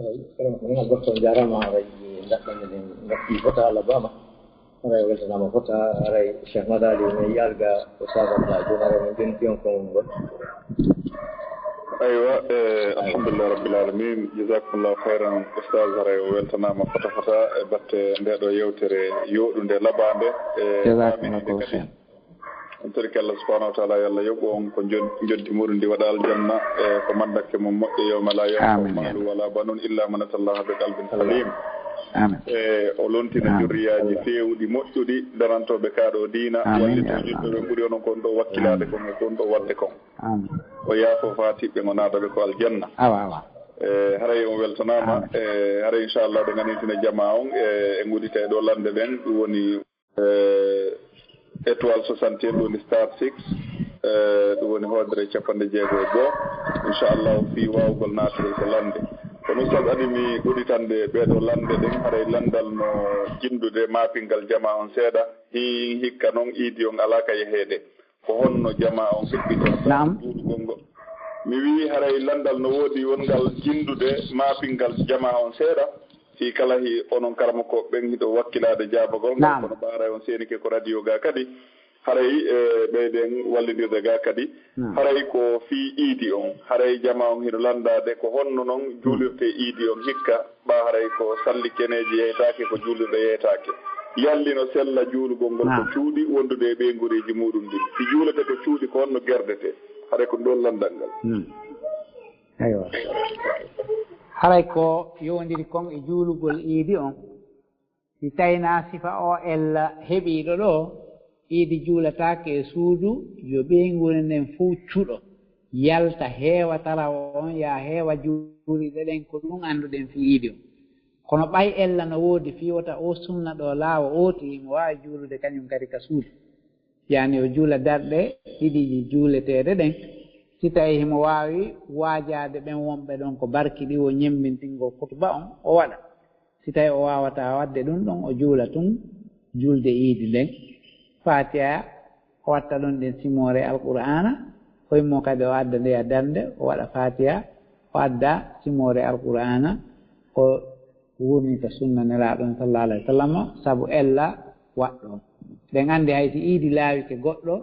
Eyi, kono ko noon, Docteur, jaaraama, haray ndaɗɗande nden ngatti fota, Allah baama. Haray weltanaama fota, haray Cheikh Madali ne yalga o saabata jooni, haray min jenti on konngol ngol. Aywa, e, alhamdulillah rabbil alamin, jazakumullahu khairan, Oustaz, haray o weltanaama fota fota e batte nde ɗo yewtere yooɗunde labaande, e, Jazakumullahu khairan. On torike Allah subhanahu wa ta'ala, yo Allah yoɓu on ko jod-, joddi muɗum ndi waɗa aljanna, e ko mandake mum moƴƴo, yawma la yanfa'u Amin, ya malun wala banun illa man atallaha bi qalbin salim. Amin. E o lontina Amin. Jurriyaaji feewuɗi moƴƴuɗi, darantooɓe kaa ɗo diina, Amin, wallitoo ya Allah. Julɓe ɓe ɓuri onon kon ɗo wakkilaade Amin. Kon e kon ɗo waɗde kon. Amin. O yaafoo faatiɓɓe, o naata ɓe ko aljanna. Awa, awa. E haray on weltanaama, Amin. E haray inchallah ɗe nganintine jamaa on, e, e ngudita e ɗo lande ɗen, ɗum woni Eh, étoile soixante et un, ɗum woni star six, eh, ɗum woni hoodere capanɗe jeego e goo. Inchallahu, fii waawugol naatugol ko lande. Kono Oustaz, adii mi udditande ɓee ɗoo lande ɗen, haray landal no jinndude maapingal jamaa on seeɗa. Hi-, hikka non iidi on alaa ka yeheede. Ko honno jamaa on heɓɓitorta Naam. Juulugol ngol? Mi wi'i haray landal no woodi wonngal jinndude maapingal jamaa on seeɗa. Fii kala hi onon karamokooɓe ɓen hiɗo wakkilaade jaabagol ngal, Naam. Kono ɓaaray on seenike ko radio gaa kadi. Haray, e, ɓeyden wallindirde gaa kadi. Naam. Haray ko fii iidi on. Haray jamaa on hino lanndaade ko honno non juulirtee iidi on hikka, ɓaa haray ko salli keneeji yeytaake, ko juulirɗe yeytaake. Yalli no sella juulugol ngol ko Naam. Cuuɗi wondude e ɓeynguureeji muuɗum ɗin? Si juuletee ko cuuɗi, ko honno gerdetee? Haray ko ɗon lanndal ngal. Hmm. Aywa. Haray ko yowondiri kon e juulugol iidi on, si taynaa sifa o ella heɓiiɗo ɗo, iidi juulataake e suudu, yo ɓeynguure nden fow cuɗo, yalta heewa tarawo on, yaa heewa juuliɗe ɗen, ko ɗum annduɗen fii iidi on. Kono ɓay ella no woodi fii wota o sunna ɗo laawo ooti, himo waawi juulude kañum kadi ka suudu. Yaani o juula darɗe ɗiɗi ɗi juuleteeɗe ɗen. Si tawi himo waawi waajaade ɓen wonɓe ɗon ko barki ɗi o ñemmbintingol kutuba on, o waɗa. Si tawi o waawataa waɗde ɗum ɗon, o juula tun juulde iidi nden. Faatiha, o watta ɗon ɗen simoore Alqur'aana, o immoo kadi o adda ndeya darnde, o waɗa Faatiha, o adda simoore Alqur'aana, o wuurnita sunna Nelaaɗo on sallallahu alayhi wa sallam, sabu ella waɗɗo. Ɗen anndi hay si iidi laawike goɗɗo,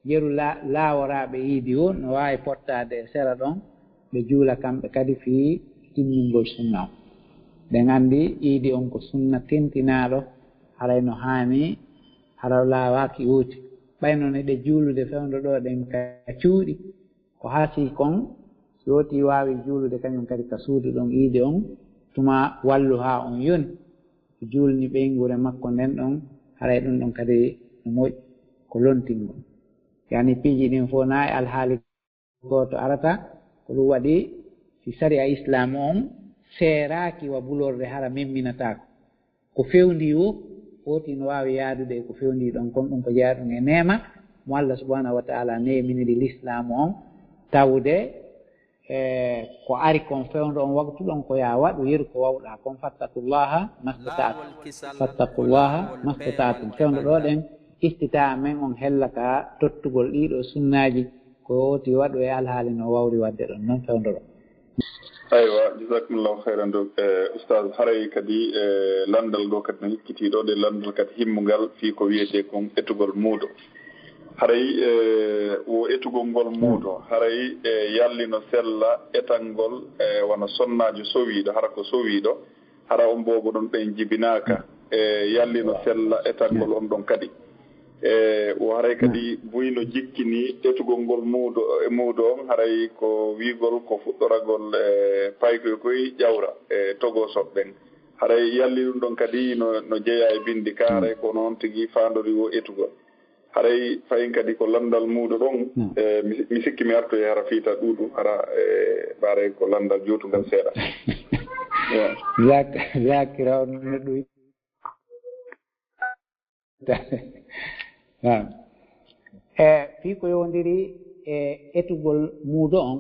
yeru la-, laaworaaɓe iidi o no waawi pottaade e sera ɗon, ɓe juula kamɓe kadi fii timmingol sunna on. Ɗen anndi iidi on ko sunna tentinaaɗo, haray no haani, hara laawaaki ooti. Ɓay non eɗe juulude fewndo ɗo ɗen ka cuuɗi, ko hasii kon, si ooti waawi juulude kañum kadi ka suudu ɗon iidi on, tuma wallu haa on yoni, o juulni ɓeynguure makko nden ɗon, haray ɗum ɗon kadi no moƴƴi, ko lontingol. Yaani piiji ɗin fow naa e alhaali gooto arata, ko ɗum waɗi si sariya Islaamu on seeraaki wa bulorɗe hara memminataako. Ko fewndii woo, ooti no waawi yaadude e ko fewndii ɗon kon, ɗum ko jeyaa ɗum e neema mo Allah subhanahu wa ta'ala neeminiri Lislaamu on, tawde E ko ari kon fewndo on waktu ɗon ko yaa waɗu yeru ko wawɗaa kon. Fattakullaha mastata'tum. Fattakullaha mastata'tum. Fewndo ɗo ɗen istitaa men on hella ka tottugol ɗiɗo sunnaaji ko woti waɗu e alhaali no wawri waɗde ɗon non fewndo ɗon. Aywa, jazakumullahu khairan do e ustaz, haray kadi e landal go kadi no hikkiti ɗo de, landal kadi himmungal fii ko wiyete kon etugol muudo. Haray e wo etugol ngol muudo haray e yallino sella etangol e wano sonnaajo sowiiɗo, hara ko sowiiɗo, hara on boobo ɗon ɓen jibinaaka e yallino sella etangol on ɗon kadi. E wo haray kadi buyno jikkini etugol ngol muudo e muudo on, haray ko wiigol ko fuɗɗoragol e paykoy koy ƴawra e togosoɓe ɓen. Haray yalli ɗum ɗon kadi no, no jeyaa e binndi ka, haray ko noon tigi faandori wo etugol. Haray fayin kadi ko lanndal muudo ɗon, e mi, mi sikki mi artoyi hara fiita ɗuuɗu, hara e ɓaaray ko lanndal juutungal seeɗa. Zak-, zakira on no ɗum. E fii ko yowondiri e etugol muudo on,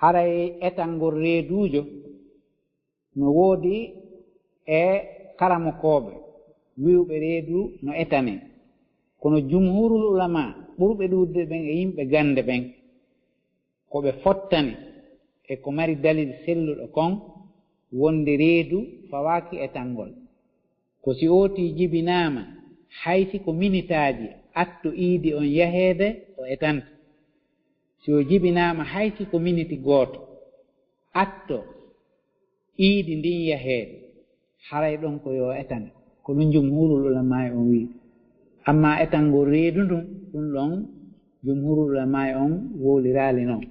haray etangol reeduujo no woodi e karamokooɓe wi'uɓe reedu no etanee. Kono jumhuurul ulama ɓurɓe ɗuuɗude ɓen e yimɓe gannde ɓen, ko ɓe fottani e ko mari dalil selluɗo kon wonde reedu fawaaki etangol. Ko si ootii jibinaama, hay si ko minitaaji atto iidi on yaheede, o etanta. Si o jibinaama hay si ko miniti gooto atto iidi ndin yaheede, haray ɗon ko yo etane. Ko ɗum jumhuurul ulamaa'i on wi'i. Amma etangol reedu ndun, ɗum ɗon jumhuurul ulamaa'i on wowliraali non.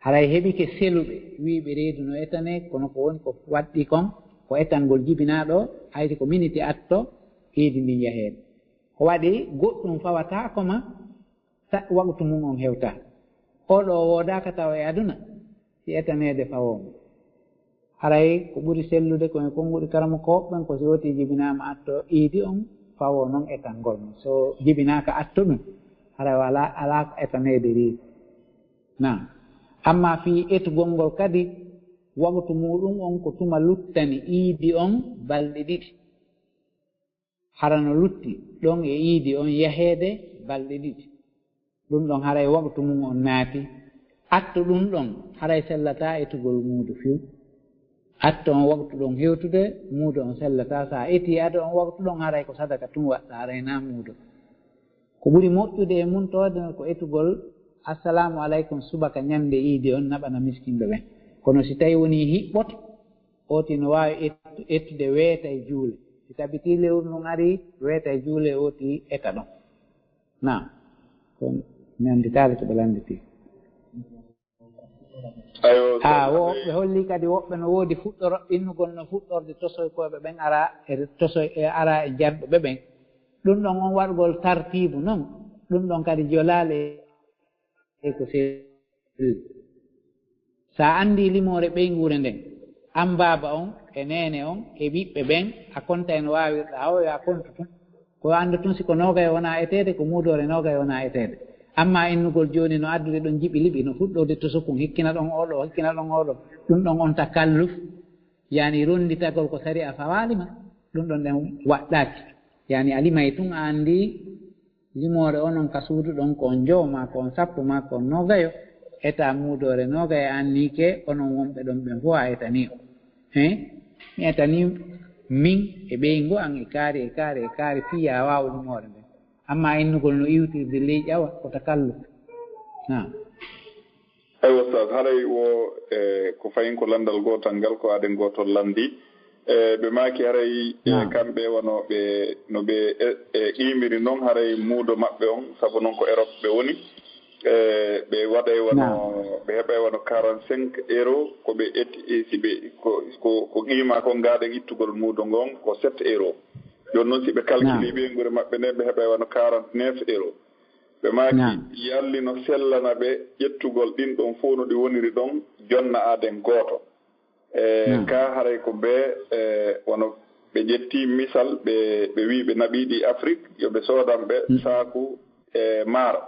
Haray heɓike seluɓe wiiɓe reedu no etane, kono ko woni ko waɗɗii kon ko etangol jibinaaɗo, hay si ko miniti atto iidi ndin yaheede. Ko waɗi goɗɗum fawataako ma, sa-, waqtu mum on hewtaa. Oo ɗoo woodaaka tawa e aduna, si etaneede fawoo mo. Haray ko ɓuri sellude ko e konnguɗi karamokooɓe ɓen, ko si woti jibinaama atto iidi on, fawoo non etangol mo. So jibinaaka atto ɗum, haray alaa, alaa ko etaneede reedu. Naam. Amma fii etugol ngol kadi, waqtu muuɗum on ko tuma luttani iidi on balɗe ɗiɗi. Hara no lutti ɗon e iidi on yaheede balɗe ɗiɗi. Ɗum ɗon haray waqtu mum on naati. Atto ɗum ɗon haray sellataa etugol muudo few. Atto on waqtu ɗon hewtude, muudo on sellataa. Sa etii ado on waqtu ɗon haray ko sadaka tun waɗɗaa, haray naa muudo. Ko ɓuri moƴƴude e mum tawde ko etugol "Assalaamu aleykum" subaka ñande iidi on naɓana miskinɓe ɓen. Kono si tawi wonii hiɓɓoto, ooti no waawi ettu-, ettude weeta e juule. Si tabitii lewru ndun arii, weeta e juule ooti eta ɗon. Naam. Ko mi annditaali ko ɓe lannditii. Aywa, Ah, so- wo-, ɓe holli kadi woɓɓe no woodi fuɗɗoro-, innugol no fuɗɗorde tosoykooɓe ɓen ara e tosoy-, e ara e janɗuɓe ɓen. Ɗum ɗon on waɗugol tartiibu non, ɗum ɗon kadi jolaali e ko selli. Sa anndi limoore ɓeynguure nden, an baaba on e neene on e ɓiɓɓe ɓen, a konta e no waawirɗaa o, yo a kontu tun. Ko yo anndu tun si ko noogay wonaa eteede, ko muudoore noogay wonaa eteede. Amma innugol jooni no addude ɗon jiɓi liɓi, no fuɗɗorde to sukun, hikkina ɗon oo ɗoo, hikkina ɗon oo ɗoo. Ɗum ɗon on takalluf, yani ronnditagol ko sariya fawaali ma, ɗum ɗon ɗen waɗɗaaki. Yani a limay tun a anndi limoore onon ka suudu ɗon ko on jowo maa ko on sappo maa ko on noogayo, eta muudoore noogayo anniike onon wonɓe ɗon ɓen fof a etanii o. He? Mi etanii min e ɓeyngu an e kaari e kaari e kaari fii yaa waaw limoore nden. Amma innugol no iwtirde ley ƴawa ko takalluf. Naam. Eyi, Ustaz, haray wo, e, ko fayin ko lanndal gootal ngal, ko aden gootol lanndi. E, ɓe maaki haray, e, Naam. kamɓe wano ɓe, no ɓe, e, e, qiimiri non haray muudo maɓɓe on, sabu non ko Europe ɓe woni. E, ɓe waɗay wano, Naam. ɓe heɓay wano quarante-cinq euro, ko ɓe etti, e, si ɓe, ko, ko, ko qiima kon gaaɗen ittugol muudo ngon, ko sept euro. Jooni non si ɓe calculi Naam. ɓeynguure maɓɓe nden, ɓe heɓay wano quarante-neuf euro. Ɓe maaki Naam. yalli no sellana ɓe ƴettugol ɗin ɗon fof no ɗi woniri ɗon, jonna aden gooto. E Naam. ka haray ko ɓe, e, wano ɓe ƴetti misal, ɓe, ɓe wi ɓe naɓi ɗi Afrik, yo ɓe soodan ɓe Mm. saaku, e, maaro.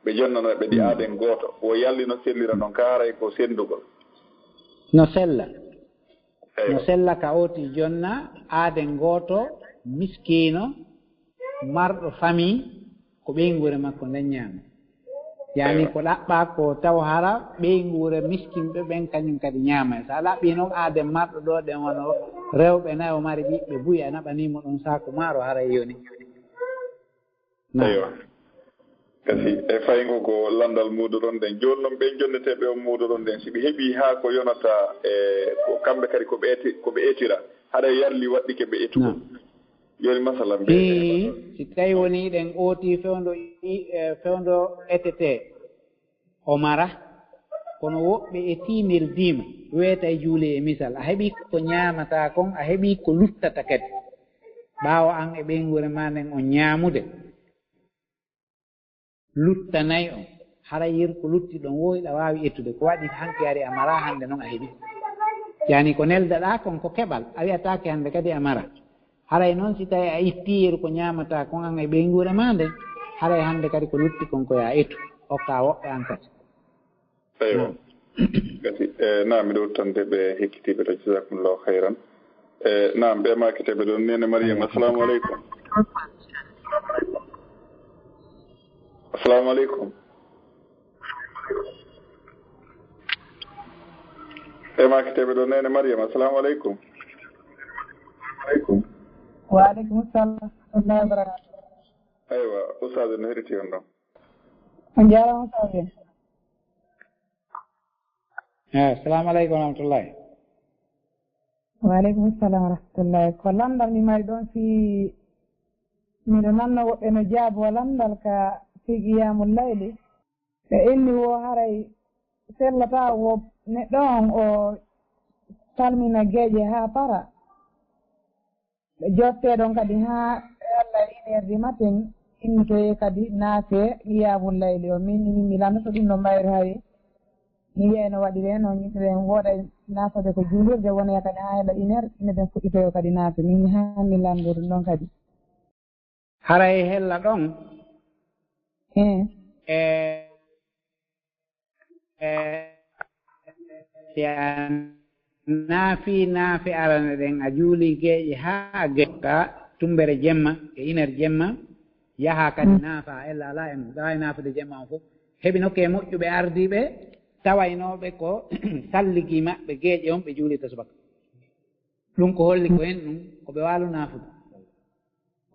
Ɓe jonnana ɓe ɗi aaden gooto. Wo yalli no sellira noon, ka haray ko senndugol. No sella. Eywa. No sella ka ooti jonna aaden gooto, miskiino, marɗo famii, ko ɓeynguure makko nden ñaama. Yaani Eywa. ko ɗaɓɓaa ko taw hara ɓeynguure miskinɓe ɓen kañum kadi ñaama. So a ɗaɓɓii noon aaden marɗo ɗo ɗen wano rewɓe nayo mari ɓiɓɓe buy, a naɓanii mo ɗon saaku maaro haray yoni. Naam. Eywa. Kasi e fayngo ko lanndal muudoron ɗen. Jooni noon ɓen jonneteeɓe on muudoron ɗen, si ɓe heɓii haa ko yonata e ko kamɓe kadi ko ɓe eti-, ko ɓe etira, haɗa yarli waɗɗike ɓe etugol. Naam. Jooni masalan ɓe Ii, si tawi wonii ɗen ootii fewndo i-, e, fewndo etetee, o mara, kono woɓɓe e tiinirdiima, weeta e juuli e misal, a heɓii ko ñaamataa kon, a heɓii ko luttata kadi. Ɓaawo an e ɓeynguure maa nden on ñaamude, luttanay on, hara yer ko lutti ɗon woo hiɗa waawi ettude, ko waɗi hanki ari a mara, hannde non a heɓi. Yaani ko neldaɗaa kon ko keɓal, a wi'ataake hannde kadi a mara. Haray noon si tawi a ittii yeru ko ñaamataa kon an e ɓeynguure maa nden, haray hannde kadi ko lutti kon ko yaa etu, okkaa woɓɓe an kadi. Eywa. Naam. Gati, eh, naam, miɗo wuttande ɓe hekkitiiɓe ɗo, jazakumullahu khairan. Eh, naam, ɓe maakete ɓe ɗon, Nene Mariam, assalamu aleykum. Assalamu aleykum. E maakiteeɓe ɗo, Neene Mariam, assalamu aleykum. Wa aleykum salam wa rahmatullahi wa barakatuh. Eywa, Oustaz, no heɗiti on ɗon? On jaaraama, Oustaz. Eh, assalamu aleykum wa rahmatullahi. Wa aleykum salam wa rahmatullahi. Ko lanndal mi mari ɗon, si miɗo nanna woɓɓe no jaaboo lanndal ka fii qiyamul layli. Ɓe inni wo haray sellataa wo neɗɗo on o salmina geeƴe haa para. Ɓe jottee ɗon kadi haa yalla une heure du matin, immitoyee kadi naafee qiyamul layli on. Min, min mi lanndata ɗum no mbayri hari. Mi yi'ay no waɗiree noon, yimɓe ɓen wooɗay naafade ko juulirde, wonee kadi haa heɓa une heure, yimɓe ɓen fuɗɗitoyoo kadi naafe. Min mi haani lanndude ɗum ɗon kadi. Haray hella ɗon, Eh. e, e, si a naafii naafe arane ɗen, a juulii geeƴe haa geeƴe ka tumbere jemma, e une heure jemma, yahaa kadi Mm. naafaa, ella alaa e mum, ɗaay naafude jemma on fof. Heɓi nokke e moƴƴuɓe ardiiɓe, tawaynooɓe ko salligi maɓɓe geeƴe on, ɓe juulirta subaka. Ɗum ko holli ko en ɗum, ko ɓe waalu naafude.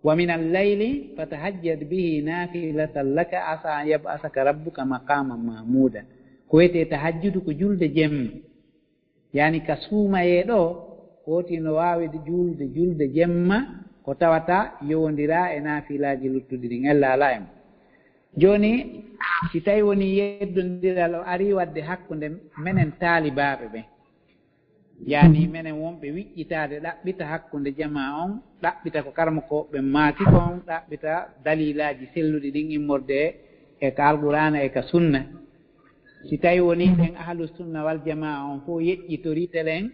"Wa min al-layli fatahajjad bihi nafilatan laka asa an yab'asaka rabbuka maqaman mahmuda." Ko wiyetee tahajjudu ko julde jemma. Yaani ka suumayee ɗo, hooti no waawi juulde julde jemma, ko tawata yowondiraa e naafilaaji luttuɗi ɗin, ella alaa e mum. Jooni, si tawi woni yeddondiral o arii waɗde hakkunde menen taalibaaɓe ɓen, yaani menen wonɓe wiƴƴitaade ɗaɓɓita hakkunde jamaa on, ɗaɓɓita ko karamokooɓe ɓen maaki kon, ɗaɓɓita daliilaaji selluɗi ɗin immorde e ka Alqur'aana e ka Sunna. Si tawi woni ɓen ahlu sunna wal jamaa on fof yeƴƴitorii telen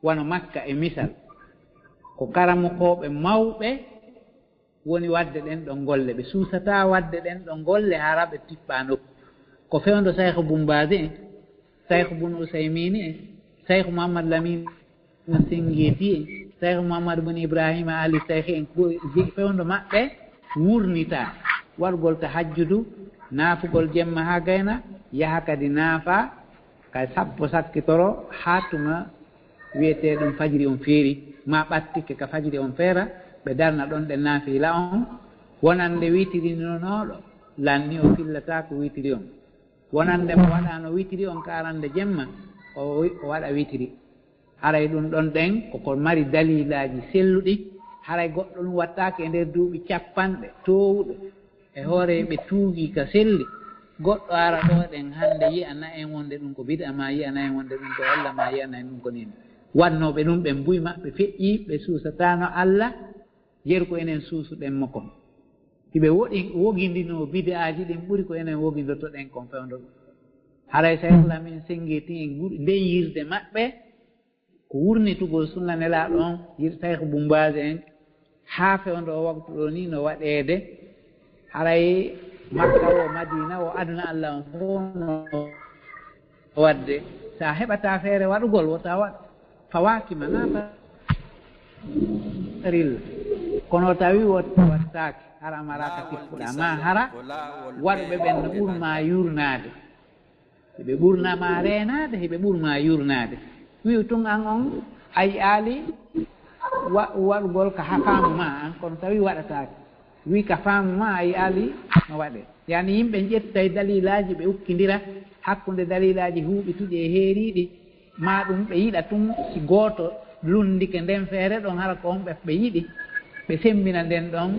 wano Makka e misal, ko karamokooɓe mawɓe woni waɗde ɗen ɗon golle, ɓe suusataa waɗde ɗen ɗon golle hara ɓe tippaa nokku. Ko fewndo Sayhu Bun Baazi en, Sayhu Bun Usaymiini en, Sayhu Muhammad Lamin Singiiti en, Sayhu Muhammad Bun Ibrahima Ali Sayhi en, ko je-, fewndo maɓɓe wurnitaa. Waɗugol tahajjudu, naafugol jemma haa gayna, yaha kadi naafa, kay sappo sakkitoro, haa tuma wiyetee ɗum fajiri on feeri, maa ɓattikke ka fajiri on feera, ɓe darna ɗon ɗen naafiila on, wonande witiri nonooɗo, lanni o fillataako witiri on. Wonande mo waɗaano witiri on ka arande jemma, o, o waɗa witiri. Haray ɗum ɗon ɗen ko ko mari daliilaaji selluɗi, haray goɗɗo ɗum wattaake e nder duuɓi capanɗe toowuɗe. E hoore ɓe tuugii ka selli, goɗɗo ara ɗo ɗen hannde yi'ana en wonde ɗum ko bid'a, maa yi'ana en wonde ɗum ko ella, maa yi'ana en ɗum ko nii. Wannooɓe ɗum ɓen buy maɓɓe feƴƴii, ɓe suusataano Alla, yeru ko enen suusuɗen mo kon. Hiɓe woɗi, wogindinoo bid'aaji ɗin ɓuri ko enen wogindotoɗen kon fewndo ɗum. Haray Sayh Lamin Sengeeti en ɓuri nden yirde maɓɓe, ko wurnitugol sunna Nelaaɗo on, yir-, Sayh Bun Baaz en, haa fewndo o waktu ɗo nii no waɗeede, haray Makka o, Madina o, aduna Allah on fof no waɗde. So a heɓataa feere waɗugol, wota waɗ. Fawaaki ma naata rilla. Kono tawi wot-, wattaaki, hara maraaka tippuɗaa. Ma hara waɗuɓe ɓen no ɓur ma yurnaade. Hiɓe ɓurna ma reenaade, hiɓe ɓur ma yurnaade. Wi'u tun an on a yi'aali wa-, waɗugol ka ha faamu ma an, kono tawi waɗataake. Wi ka faamu ma a yi'aali no waɗe. Yani yimɓe ƴettay dalilaaji ɓe ukkindira hakkunde dalilaaji huuɓituɗi e heeriiɗi, ma ɗum ɓe yiɗa tun si gooto lunndike nden feere ɗon hara ko on ɓe, ɓe yiɗi, ɓe semmbina nden ɗon,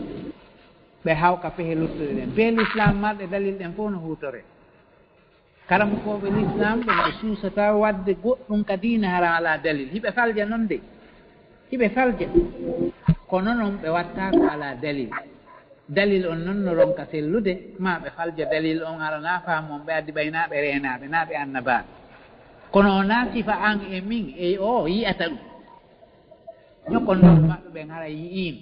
ɓe hawka pehe luttuɗe ɗen. Pehe l'islam marɗe dalil ɗen fof no huutore. Karamokooɓe lislaam ɓen ɓe suusataa waɗde goɗɗum ka diina hara alaa dalil. Hiɓe falja non de. Hiɓe falja. Kono non ɓe waɗtaa ko alaa dalil. Dalil on non no ronka sellude, ma ɓe falja dalil on hara naa faamu on ɓe addi ɓay naa ɓe reenaaɓe, naa ɓe annabaaɓe. Kono wonaa sifa an e min e o yi'ata ɗum. Ñokkondooɓe maɓɓe ɓen hara yi'iino.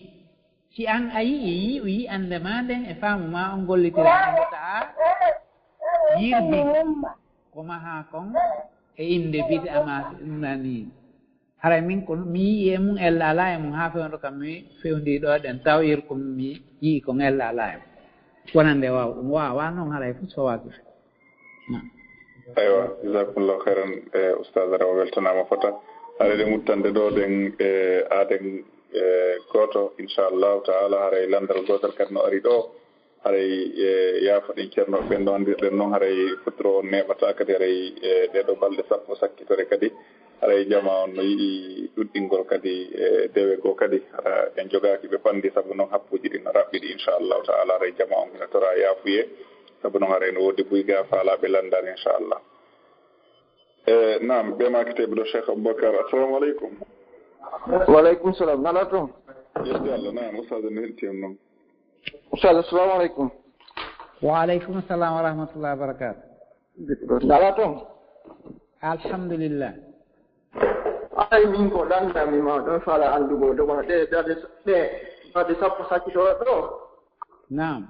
Si an a yi'i, yi'u yi'ande ma nden e faamu ma on gollitira, annduɗaa yirbin ko mahaa kon e innde bid'a ma nani. Haray min ko mi yi'i e mum ella alaa e mum haa fewndo kam mi fewndi ɗo ɗen taw irko mi yi'i kon ella alaa e mum. Wonande waaw, ɗum waawaa noon haray fof so waaki. Naam. Aywa, jazakumullahu khairan, e, Ustaz Arewa weltanaama fota. Haray ɗe muttande ɗo ɗen, e, aaden, e, gooto, inchallahu ta'ala, haray lanndal gootal kadi no ari ɗo. Haray, e, yaafoɗen ceerno ɓen no anndirɗen noon, haray futuro on neeɓata kadi, haray, e, ɗee ɗoo balɗe sappo sakkitore kadi, haray jamaa on no yiɗi ɗuɗɗingol kadi, e, dewe goo kadi, hara en jogaaki ɓe panndi, sabu noon happuuji ɗin no raɓɓiɗi, inchallahu ta'ala, haray jamaa on hino toraa yaafuyee, sabu noon haray no woodi buy gaa faalaaɓe lanndaade, inchallah. E, naam, ɓe maaki teɓɓuɗo Cheikh Aboubacar, assalamu aleykum. Wa aleykum salam, nalaa toon? Yetti Allah, naam, Ustaz no heɗiti en noon. Ustaz, assalamu aleykum. Wa aleykum salam wa rahmatullahi wa barakatuh. Nalaa toon? Alhamdulillah. Ay, min ko lanndami ma ɗon, fala anndugol ɗo, kono ɗe balɗe, ɗe balɗe sappo sakkitoro ɗo. Naam.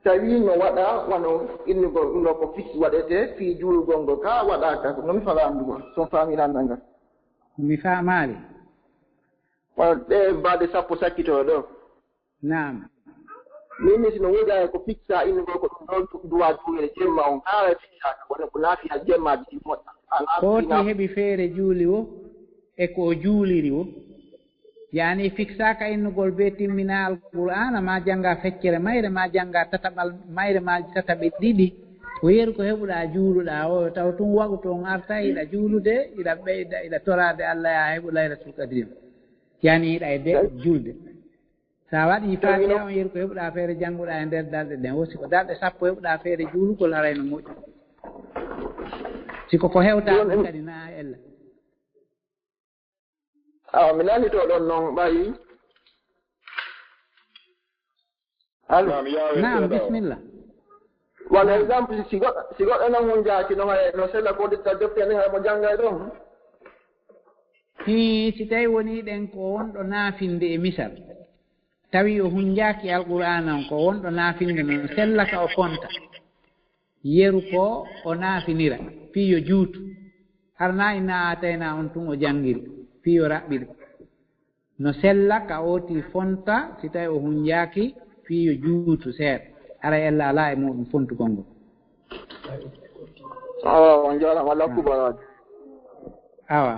Tawi no waɗa wano innugol ɗum ɗo ko fis waɗetee fii juulugol ngol, ka waɗaaka, ko non mi fala anndugol, so mi faami lanndal ngal. Mi faamaali. Wano ɗe balɗe sappo sakkitoro ɗo. Naam. Min mi sino woodi ay ko fiksa innugol ko ɗum ɗon duwa juulere jemma on, kaa fiksaaka, wano ko naafila jemma ɗi moƴƴa. Alaa ko ti heɓi feere juuli wo, e ko o juuliri wo. Yani fiksaaka innugol be timminaa Alqur'aana, ma jannga feccere mayre, ma jannga tataɓal mayre, ma tataɓe ɗiɗi. Ko yeru ko heɓuɗaa juuluɗaa o, taw tun wagutu on arta, iɗa juulude, iɗa ɓeyda, iɗa toraade Allah, yaa heɓu Laylatul Qadri. Yani iɗa e de julde. Sa waɗi Fatiha on yeru ko heɓuɗaa feere jannguɗaa e nder darɗe ɗen. Wo si ko darɗe sappo heɓuɗaa feere juulugol, haray no moƴƴi. Si ko ko hewtaa ɗum kadi na ella. Awa, mi nani to ɗon non ɓayi. Allo. Naam, yaawe. Naam, seeɗa o. Bismillah. Wano exemple, si goɗɗo, si goɗɗo non hunjaaki non, hay no sella ko detta defte nden, hay mo jannga e ɗon. Hii, si tawi woni ɗen ko wonɗo naafinde e misal, tawi o hunjaaki Alqur'aana on, ko wonɗo naafinde non, sella ka o fonta. Yeru ko o naafinira, fii yo juutu. Har na inna aatayna on tun o janngiri, fii yo raɓɓiɗo. No sella ka ooti fonta, si tawi o hunjaaki, fii yo juutu seeɗa. Haray ella alaa e muɗum fontugol ngol. Awa, on njaaraama, Allah kubalaaji. Awa.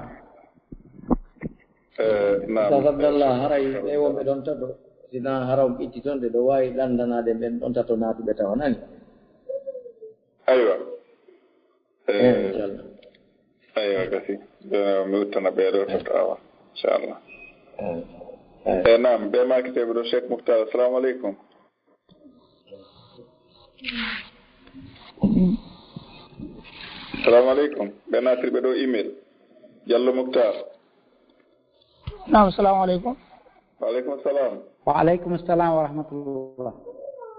Eh, naam. Ustaz Abdallah, haray ɓe wonɓe ɗon tato, si na hara on itti toon, ɓe ɗo waawi lanndanaade ɓen ɗon tato naatuɓe tawa, nani? Aywa. Eh, eh, inchallah. Aywa, gasi. Jooni mi uttana ɓee ɗoo tato, awa. Inchallah. Eh, eh. Eh, naam, ɓe maaki teɓe ɗo, Cheikh Mouhtar, assalamu aleykum. Salamu aleykum. Ɓe naatirɓe ɗo email. Diallo Mouhtar. Naam, salamu aleykum. Wa aleykum salam. Wa aleykum salam wa rahmatullah.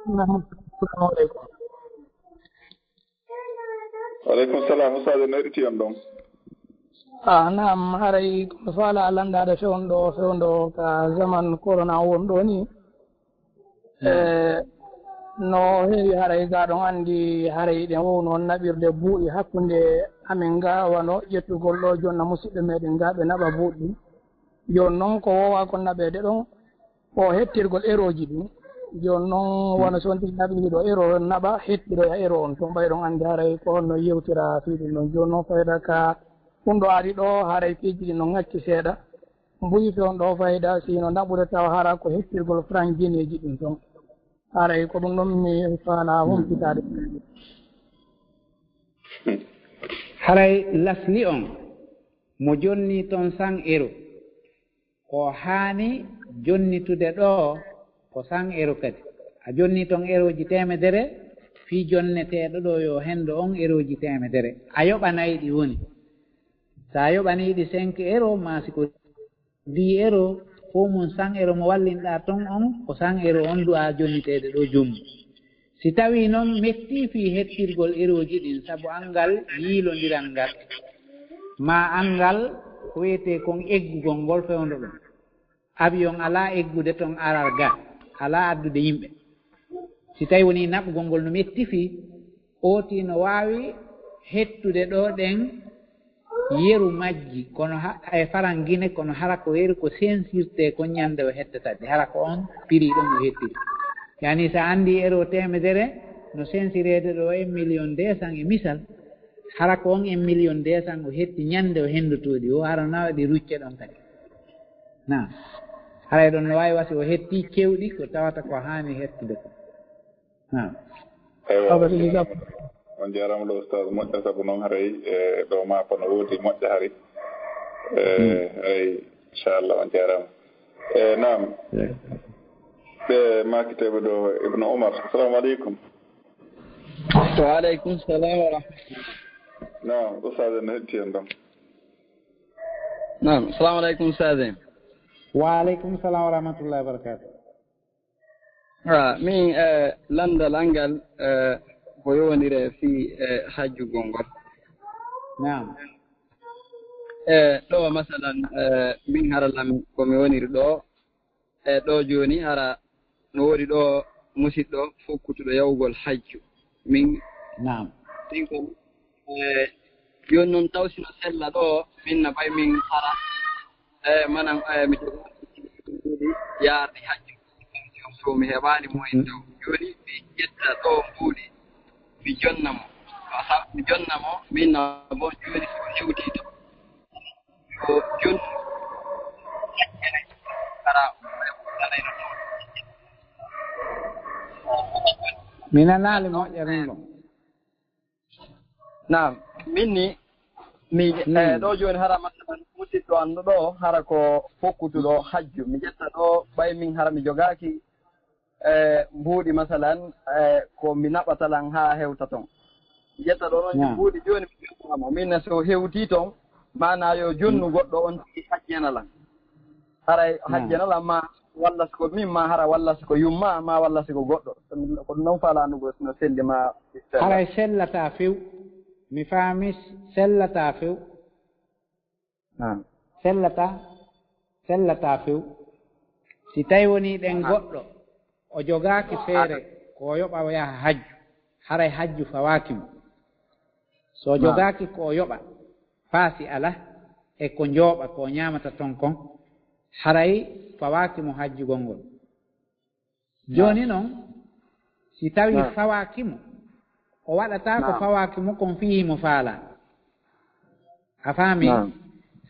Naam, salamu aleykum. Wa aleykum salam. Ustaz, no heɗiti on ɗon? Ah, naam, haray ko mi faala lanndaade fewndo, fewndo ka zaman corona on won ɗo ni. Eh, No heewi haray gaa ɗon anndi haray ɗen wowno naɓirde buuɗi hakkunde amen gaa wano ƴettugol ɗo jonna musidɓe meɗen gaa ɓe naɓa buuɗi ɗin. Jooni non ko woowaa kon naɓeede ɗon ko hettirgol erooji ɗin. Jooni non wano so on tigi naɓii ɗo ero naɓa hettiroya ero on ton ɓay ɗon anndi haray ko honno yewtira fii ɗum ɗon. Jooni non fayda ka ɗum ɗo ari ɗo haray piiji ɗin no ŋakki seeɗa. Mbuyi fe on ɗo fayda si hino naɓude tawa hara ko hettirgol franc gineeji ɗin ton. Haray ko ɗum ɗon mi faalaa humpitaade. Haray lasli on mo jonni ton san ero, ko haani jonnitude ɗo ko san ero kadi. A jonni ton erooji teemedere, fii jonneteeɗo ɗo yo hendo on erooji teemedere. A yoɓanay ɗi woni. Sa yoɓanii ɗi cinq ero, maa si ko dix ero, fow mun san ero mo wallinɗaa ton on, ko san ero on du'aa jonniteede ɗo jommu. Si tawii non mettii fii hettirgol erooji ɗin sabu anngal yiilondiral ngal, maa anngal ko wi'etee kon eggugol ngol fewndo ɗon. Avion alaa eggude ton aral ga, alaa addude yimɓe. Si tawii wonii naɓugol ngol no metti fii, ootii no waawi hettude ɗo ɗen yeru majji, kono ha, e faran gine, kono hara ko yeru ko sensirtee ko ñande o hettata ɗi, hara ko on piri ɗon o hettiri. Yani sa anndi ero teemedere no sensireede ɗo e million deux cents e misal, hara ko on e million deux cents o hetti ñande o hendotoo ɗi, o hara na waɗi rucce ɗon kadi. Naam. Haray ɗon no waawi wasi o hetti kewɗi ko tawata ko haani hettude ko. Naam. Eywa. On jaaraama ɗo ustaz moƴƴa sabu noon haray e ɗo maafa no woodi moƴƴa hari. E ay inchallah on jaaraama. E naam. Ɓe maakiteeɓe ɗo Ibnu Omar. Assalamu aleykum. Wa aleykum salam wa rahmatullah. Naam, ustaz en hetti en ɗon. Naam, assalamu aleykum ustaz en. Wa aleykum salam wa rahmatullahi wa barakatuh. Ah, min eh, landal angal eh, ko yowondire fii eh, hajjugol ngol. Naam. E ɗo masalan eh, min hara lan ko mi woniri ɗo e ɗo jooni hara no woodi ɗo musiɗɗo fokkutuɗo yahugol hajju min Naam. Ɗin kon e jooni noon taw sino sella ɗo min na ɓay min hara e manan e mi jogaɗi yaarde hajju so mi heɓaani moyen taw jooni mi ƴetta ɗo mbuuɗi mi jonna mo mi jonna mo min na bon jooni so hewti to yo jon hara mi nanaali moƴƴa min ɗon Naam, min ni mi e ɗo jooni hara masalan musiɗɗo an ɗo hara ko fokkutuɗo hajju mi ƴetta ɗo ɓay min hara mi jogaaki e mbuuɗi masalan e ko mi naɓata lan haa hewta ton mi ƴetta ɗo noon mbuuɗi jooni mi ƴettamo min ne so hewti ton maana yo jonnu goɗɗo on tigi hajjana lan haray hajjana lan ma walla siko min ma hara walla siko yumma ma walla siko goɗɗo ko ɗum noon falanugol no selli ma haray sellata few mi faami sellata few sellata sellata few si tawi woni ɗen goɗɗo o jogaaki feere ko o yoɓa o yaha hajju haray hajju fawaaki mo so o jogaaki ko o yoɓa paasi ala e ko njooɓa ko o ñaamata ton kon haray fawaaki mo hajjugol ngol jooni noon si tawi fawaaki mo o waɗata ko fawaaki mo kon fii himo faala a faami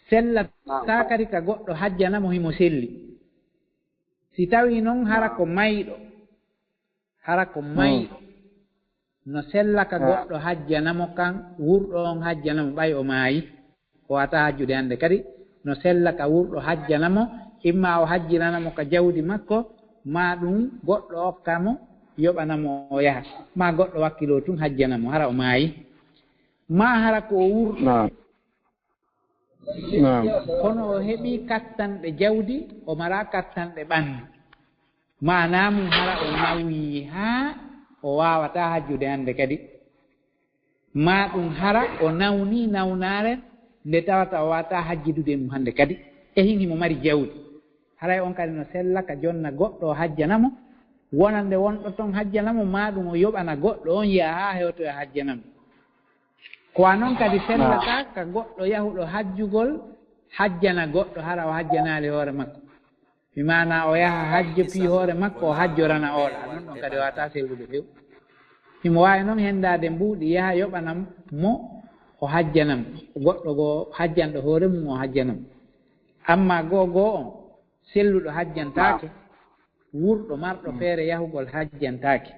sellata kadi ka goɗɗo hajjana mo himo selli si tawi noon hara ko mayɗo hara ko mayɗo no sella ka goɗɗo hajjana mo kan wurɗo on hajjana mo ɓay o maayi o wata hajjude hannde kadi no sella ka wurɗo hajjana mo imma o hajjinana mo ka jawdi makko ma ɗum goɗɗo okka mo yoɓana mo o yaha ma goɗɗo wakkilo tun hajjana mo hara o maayi ma hara ko o wurɗo kono o heɓi kattanɗe jawdi o mara kattanɗe ɓandu maana mum hara o nawyi haa o waawata hajjude hannde kadi ma ɗum hara o nawni nawnaare nde tawata o waawata hajjidude mum hannde kadi e hin himo mari jawdi haray on kadi no sella ka jonna goɗɗo o hajjana mo wonande wonɗo toon hajjana mo, maa ɗum o yoɓana goɗɗo oon yaha haa hewtoya hajjana mo. Ko wa noon kadi sellata ka goɗɗo yahuɗo hajjugol hajjana goɗɗo hara o hajjanaali hoore makko. Mi maana o yaha hajjo fii hoore makko, o hajjorana oɗa. Noon ɗon kadi waawataa sellude few. Himo waawi noon henndaade mbuuɗi, yaha yoɓana mo, o hajjana mo. Goɗɗo goo hajjanɗo hoore mum, o hajjana mo. Ammaa goo goo on, selluɗo hajjantaake, wurɗo marɗo feere yahugol hajjantaake.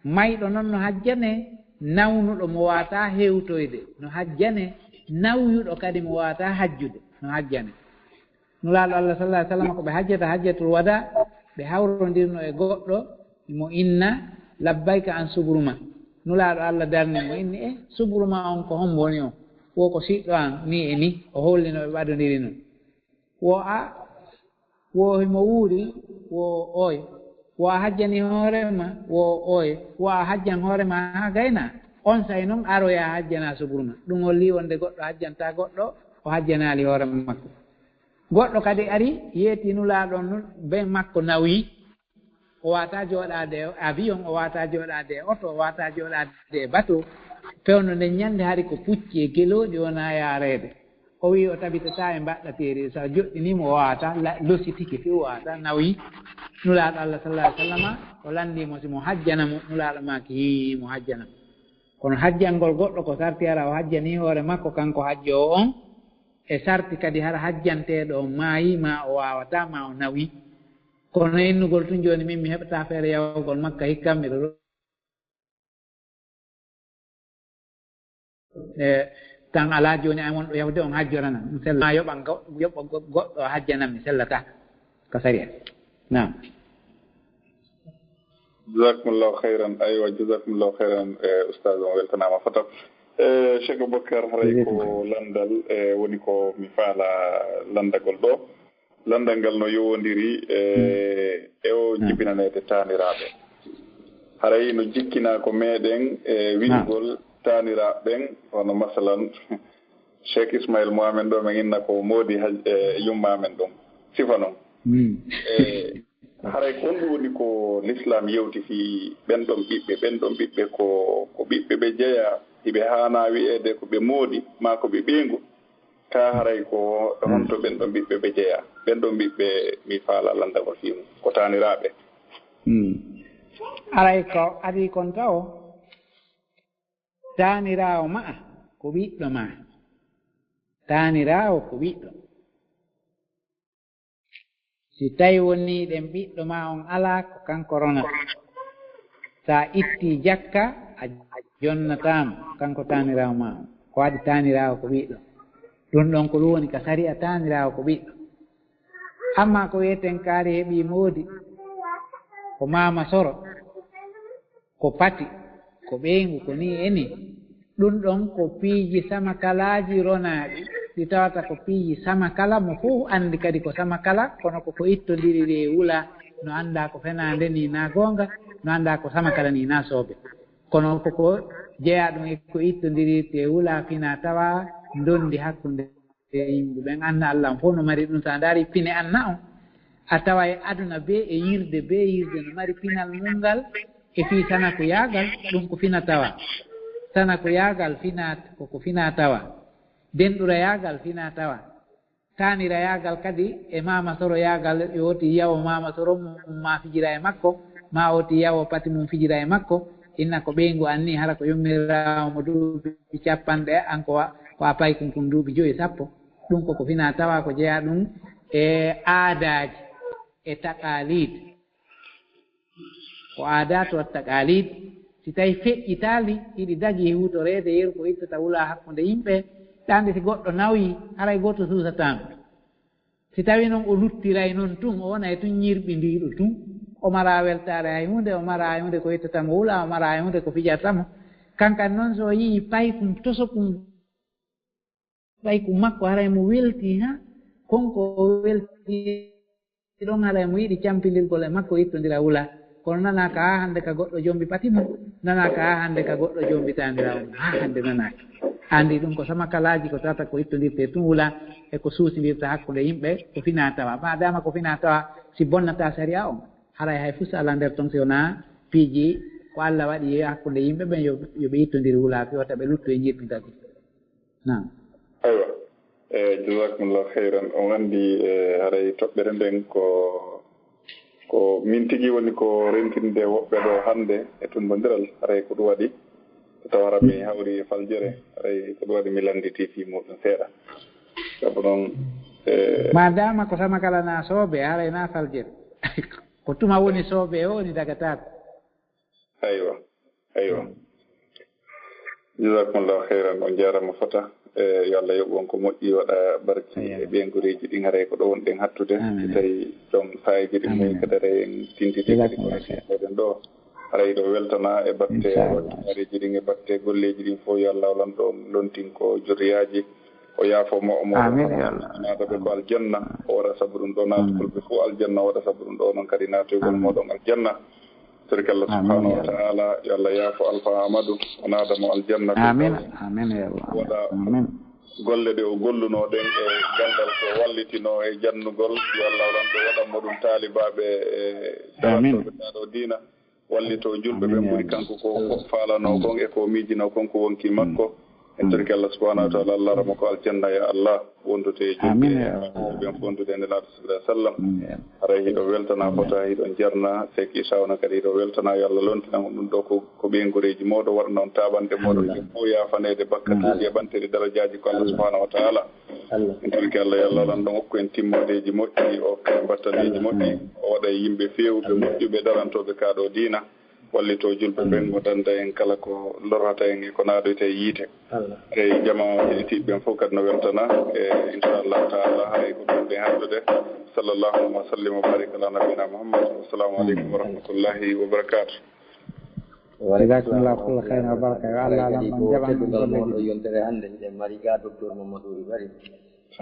Mayɗo noon no hajjanee, nawnuɗo mo waawataa hewtoyde no hajjanee, nawyuɗo kadi mo waawataa hajjude no hajjanee. Nulaaɗo Allah sallallaahu alayhi wa sallam, ko ɓe hajjata hajjatul wadaa, ɓe hawrondirno e goɗɗo mo inna, "Labbayka an subruma." Nulaaɗo Allah darni mo, inni, "E subruma on ko hombo woni on?" "Wo ko siɗɗo an, nii e nii." O hollino ɓe ɓadondiri non. "Wo a, wo himo wuuri?" "Wo ooy." "Wo a hajjani hoore ma?" "Wo ooy." "Wo a hajjan hoore ma haa gayna?" On saa'i non aroya hajjana subruma. Ɗum holli wonde goɗɗo hajjanta goɗɗo, o hajjanaali hoore makko. Goɗɗo kadi ari, yeeti Nulaaɗo on, ben makko nawi. O waawataa jooɗaade e avion, o waawataa jooɗaade e oto, o waawataa jooɗaade e bateau. Fewndo nden ɲannde hari ko pucci e gelooɗi wona yaareede. O wi'i o tabitataa e mbaɗɗateeri, so a joɗɗinii mo o waawataa, la-, lositike few o waawataa, nawi. Nulaaɗo Allah sallallaahu alayhi wa sallama, o lanndii mo si mo hajjana mo, Nulaaɗo maaki, "Hii, mo hajjana mo." Kono hajjangol goɗɗo ko sarti hara o hajjanii hoore makko kanko hajjoowo on, e sarti kadi hara hajjanteeɗo on maayii, maa o waawataa, maa o nawii. Kono innugol tun jooni min mi heɓataa feere yahugol Makka hikka, miɗo e, tan alaa jooni an wonɗo yahude on hajjorana mi sella. Maa yoɓan go-, yoɓo go-, goɗɗo hajjana mi sellataa ka sariya. Naam. Jazakumullahu khairan. Aywa, jazakumullahu khairan, e, ustaz, on weltanaama fota. E, Cheikh Aboubacar, haray ko lanndal, e, woni ko mi faala lanndagol ɗo. Lanndal ngal no yowondiri e, e o jibinaneede taaniraaɓe. Haray no jikkinaa ko meɗen, e, wi'ugol taaniraaɓe ɓen, hono masalan, Cheikh Ismail mo amen ɗo, men inna ko moodi haj-, e, yumma amen ɗum. Sifa non. E, haray ko honɗum woni ko Lislaam yewti fii ɓen ɗon ɓiɓɓe? Ɓen ɗon ɓiɓɓe ko, ko ɓiɓɓe ɓe jeyaa, hiɓe haanaa wi'eede ko ɓe moodi, maa ko ɓe ɓeyngu? Kaa haray ko honto ɓen ɗon ɓiɓɓe ɓe jeyaa? Ɓen ɗon ɓiɓɓe mi faala lanndagol fii mum, ko taaniraaɓe. Haray ko adii kon tawo, taaniraawo ma'a ko ɓiɗɗo maa. Taaniraawo ko ɓiɗɗo. Si tawi wonii ɗen ɓiɗɗo maa on alaa, ko kanko ronata. Sa ittii jakka, a jonnataa mo, kanko taaniraawo maa on. Ko waɗi taaniraawo ko ɓiɗɗo. Ɗun ɗon ko ɗun woni ka sariya, taaniraawo ko ɓiɗɗo. Ammaa ko wi'eten kaari heɓii moodi, ko maama soro, ko pati, ko ɓeyngu, ko nii e nii. Ɗun ɗon ko piiji samakalaaji ronaaɗi, ɗi tawata ko piiji samakala, mo fow anndi kadi ko samakala, kono ko ko ittondiri e wula, no anndaa ko fenaande nii naa goonga, no anndaa ko samakala nii naa soobe. Kono ko ko jeyaa ɗun e ko ittondiri e wula, finaa tawaa, ndondi hakkunde e yimɓe ɓen. Anna Allah on fow no mari ɗun. So a ndaari pine Anna on, a tawa e aduna bee e yirde bee yirde no mari pinal mun ngal e fii sanakuyaagal, ɗun ko fina tawa. Sanakuyaagal fina, ko, ko fina tawa. Denɗurayaagal fina tawa. Taanirayaagal kadi e maama soroyaagal, e oti yawo maama soro mum maa fijira e makko, maa oti yawo pati mum fijira e makko, inna ko ɓeyngu anni, hara ko yummiraawo mo duuɓi cappanɗe, an ko wa-, ko a paykun kun duuɓi joyi, sappo. Ɗun ko, ko fina tawa, ko jeyaa ɗun e aadaaji, e taqaalid. Ko aadaatu wa taqaalid, si tawi feƴƴitaali, hiɗi dagii huutoreede, yeru ko ittata wula hakkunde yimɓe, ɗaande si goɗɗo nawii, haray gooto suusataa mo. Si tawi non o luttiray non tun, o wonay tun ñirɓindiiɗo tun, o maraa weltaare hay huunde, o maraa hay huunde ko ittata mo wula, o maraa hay huunde ko fijarta mo. Kankan non, so o yi'ii paykun tosokun, paykun makko, haray mo weltii, ha? Kon ko o weltii ɗon, haray mo yiɗi campindirgol e makko, ittondira wula. Kono nanaaka haa hannde ka goɗɗo jombi pati mum, nanaaka haa hannde ka goɗɗo jombi taaniraawo mum, haa hannde nanaaka. Anndi ɗun ko samakalaaji ko tawata ko ittondirtee tun wula, e ko suusindirta hakkunde yimɓe, ko finaa tawa. Maadaama ko finaa tawa, si bonnataa sariya on, Haray hay fus alaa nder ton si wonaa piiji ko Allah waɗi e hakkunde yimɓe ɓen, yo, yo ɓe ittondir wulaafi wota ɓe luttu e ñirɗi tati. Naam. Aywa. E, jazakumullahu khairan. On anndi, e, haray toɓɓere nden ko, ko min tigi woni ko rentinde woɓɓe ɗo hannde e tumbondiral. Haray ko ɗum waɗi so tawa hara mi hawri e faljere, haray ko ɗum waɗi mi lannditi fii muɗum seeɗa. Sabu ɗon, e, Ma dama ko sama kala na soobe, haray na faljere. Ko tuma woni soobe, o woni dagataako. Aywa, aywa. Jazakumullahu khairan, on jaarama fota. E, yo Allah yoɓu on ko moƴƴi, waɗa barki e ɓeyngureeji ɗin, haray ko ɗo wonɗen hattude. Si tawi ɗon faayiiji ɗin moy kadi, haray en tintidi kadi ko meɗen ɗo. Haray ɗo weltana e batte waɗɗimareeji ɗin e batte golleeji ɗin fof, yo Allah lanɗo on lontin ko joriyaaji. O yaafo mo, o mo naada ɓe ko aljanna, o waɗa sabu ɗum ɗo naatugol ɓe fof aljanna, o waɗa sabu ɗum ɗo noon kadi naatoygol moɗon aljanna. Torki Allah subhanahu wa ta'ala, yo Allah yaafo Alfa Amadou, o naada mo aljanna. Amin, amin, ya Allah. Waɗa golle ɗe o gollunoo ɗen e ganndal ko wallitinoo e jannugol, yo Allah lanɗo waɗan mo ɗum taalibaaɓe e darantooɓe kaa ɗo diina, wallitoo julɓe ɓen ɓuri kanko ko faalanoo kon e ko miijinoo kon ko wonki makko. En torki Allah subhanahu wa ta'ala, Allah ramo ko aljanna, ya Allah, wondude e julɓe e ɓen fof, wondude e Nelaaɗo sallallahu alaihi wasallam. Haray hiɗo weltana fota, hiɗo jarna, Seek Isa ono kadi hiɗo weltana, yo Allah lontinan on ɗum ɗo ko, ko ɓeyngureeji mooɗon, waɗa noon taaɓanɗe mooɗon, yo fof yaafaneede bakkatuuji e ɓanteede darajaaji ko Allah subhanahu wa ta'ala. En torki Allah, yo Allah lanɗo on okku en timmoodeeji moƴƴi, o okku en battaleeji moƴƴi, o waɗa e yimɓe feewuɓe moƴƴuɓe darantooɓe kaa ɗo diina. Wallitoo julɓe ɓen, o dannda en kala ko lorrata en e ko naadoyta e yiite. Eyi, jamaa o heɗitiiɓe ɓen fof kadi no weltana. E, inchallahu taala, haray ko ɗum ɓe hattude. Sallallahu wa sallim wa barik ala nabiyina Muhammad. Wassalamu aleykum wa rahmatullahi wa barakatuh. Jazakumullahu kulla khairin wa baraka. Yo Allah lanɗo on jaɓan en golleeji. Yontere hannde hiɗen mari ga docteur Mamadou Ibari.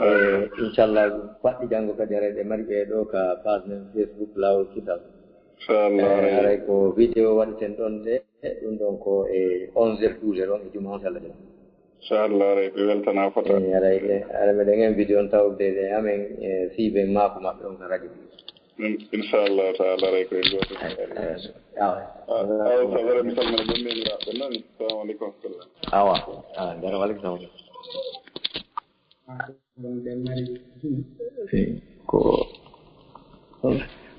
E, inchallah, faɗɗi janngo kadi haray ɗe mari ɓe ɗo ka page men Facebook Laawol Kisal. Inchallah. E, haray ko vidéo waɗeten ɗon de, ɗum ɗon ko e onze heures douze heures on e juma on, inchallah. Inchallah, haray ɓe weltana fota. E, haray ɓe, haray meɗen en vidéo on tawde ɗe amen, e, siibe maaku maɓɓe on ka radio. Inchallah taala, haray ko e gooto. Awa. Awa, so wara mi salmina ɗon neniraaɓe nani. Assalamu aleykum wa rahmatullah. Awa. Awa, jara wa aleykum salam. Ko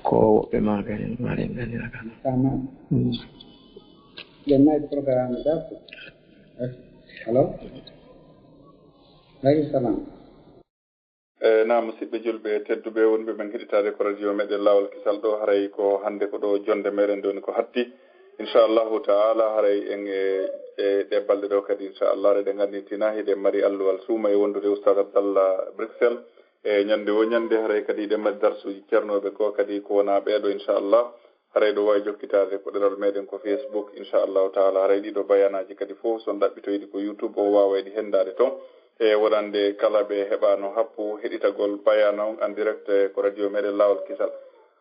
ko woɓɓe ma kadi mari ganira kan. Tamam. Ɓe mari programme dafo. Allo. Aleykum salam. E, na musidɓe julɓe tedduɓe wonɓe men heɗitaade ko radio meɗen Laawol Kisal ɗo, haray ko hannde ko ɗo jonde meɗen ɗoni ko hatti. Inchallahu taala, haray en e, e ɗe balɗe ɗo kadi, inchallah, haray ɗe nganndintina hiɗen mari alluwal suuma e wondude Oustaz Abdallah Bruxelles. E ñannde wo ñannde, haray kadi hiɗen mari darsuuji ceernooɓe ko kadi ko wona ɓeeɗo, inchallah. Haray ɗo waawi jokkitaade ko ɗeral meɗen ko Facebook, inchallahu taala. Haray ɗiɗo bayanaaji kadi fof, so on ɗaɓɓitoyɗi ko YouTube, o waaway ɗi henndaade toon. E wonande kala ɓe heɓaano happu heɗitagol bayana on en direct, e ko radio meɗen Laawol Kisal.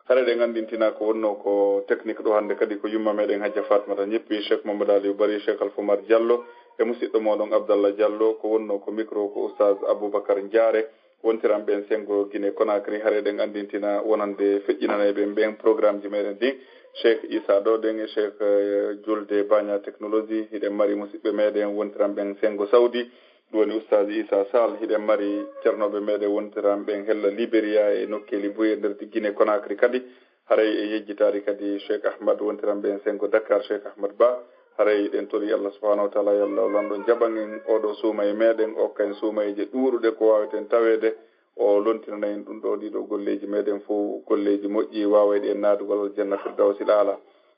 Haray ɗe nganndintina ko wonnoo ko technique ɗo hannde kadi ko yumma meɗen Hajja Fatmata Ñeppi, Cheikh Mamadou Aliou Bari, Cheikh Alpha Oumar Diallo, e musiɗɗo mooɗon Abdallah Diallo, ko wonnoo ko micro ko Oustaz Aboubacar Ndiare, wontiranɓe en senngo Guinée Conakry. Haray ɗe nganndintina wonande feƴƴinanayɓe en ɓen programmeji meɗen ɗin, Cheikh Issa Doden e Cheikh, eh, Julde Bagna Technologie. Hiɗen mari musiɓɓe meɗen wontiranɓe en senngo Saudi, ɗum woni Oustaz Issa Sall. Hiɗen mari ceernooɓe meɗen wontiranɓe en hella Liberia e nokkeeli buy e nder Guinée Conakry kadi. Haray e yejjitaade kadi Cheikh Ahmad wontiranɓe en senngo Dakar, Cheikh Ahmad Ba. Haray eɗen tori Allah subhanahu wa taala, yo Allah lanɗo jaɓan en oɗo suuma e meɗen, okka en suumayeeje ɗuuɗuɗe ko waaweten taweede, o lontinana en ɗum ɗo ɗiɗo golleeji meɗen fof, golleeji moƴƴi waawayɗi en naatugol aljanna firdawsil aala.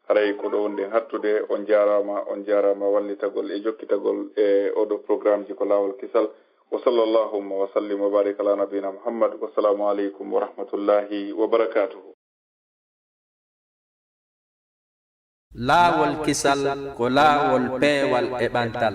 Haray ko ɗo wonɗen hattude, on jaaraama, on jaaraama wallitagol e jokkitagol e oɗo programmeji ko Laawol Kisal. Wa sallallahu wa sallim wa barik ala nabiyina Muhammad. Wassalamu aleykum wa rahmatullahi wa barakatuhu. Laawol Kisal ko laawol peewal e ɓantal.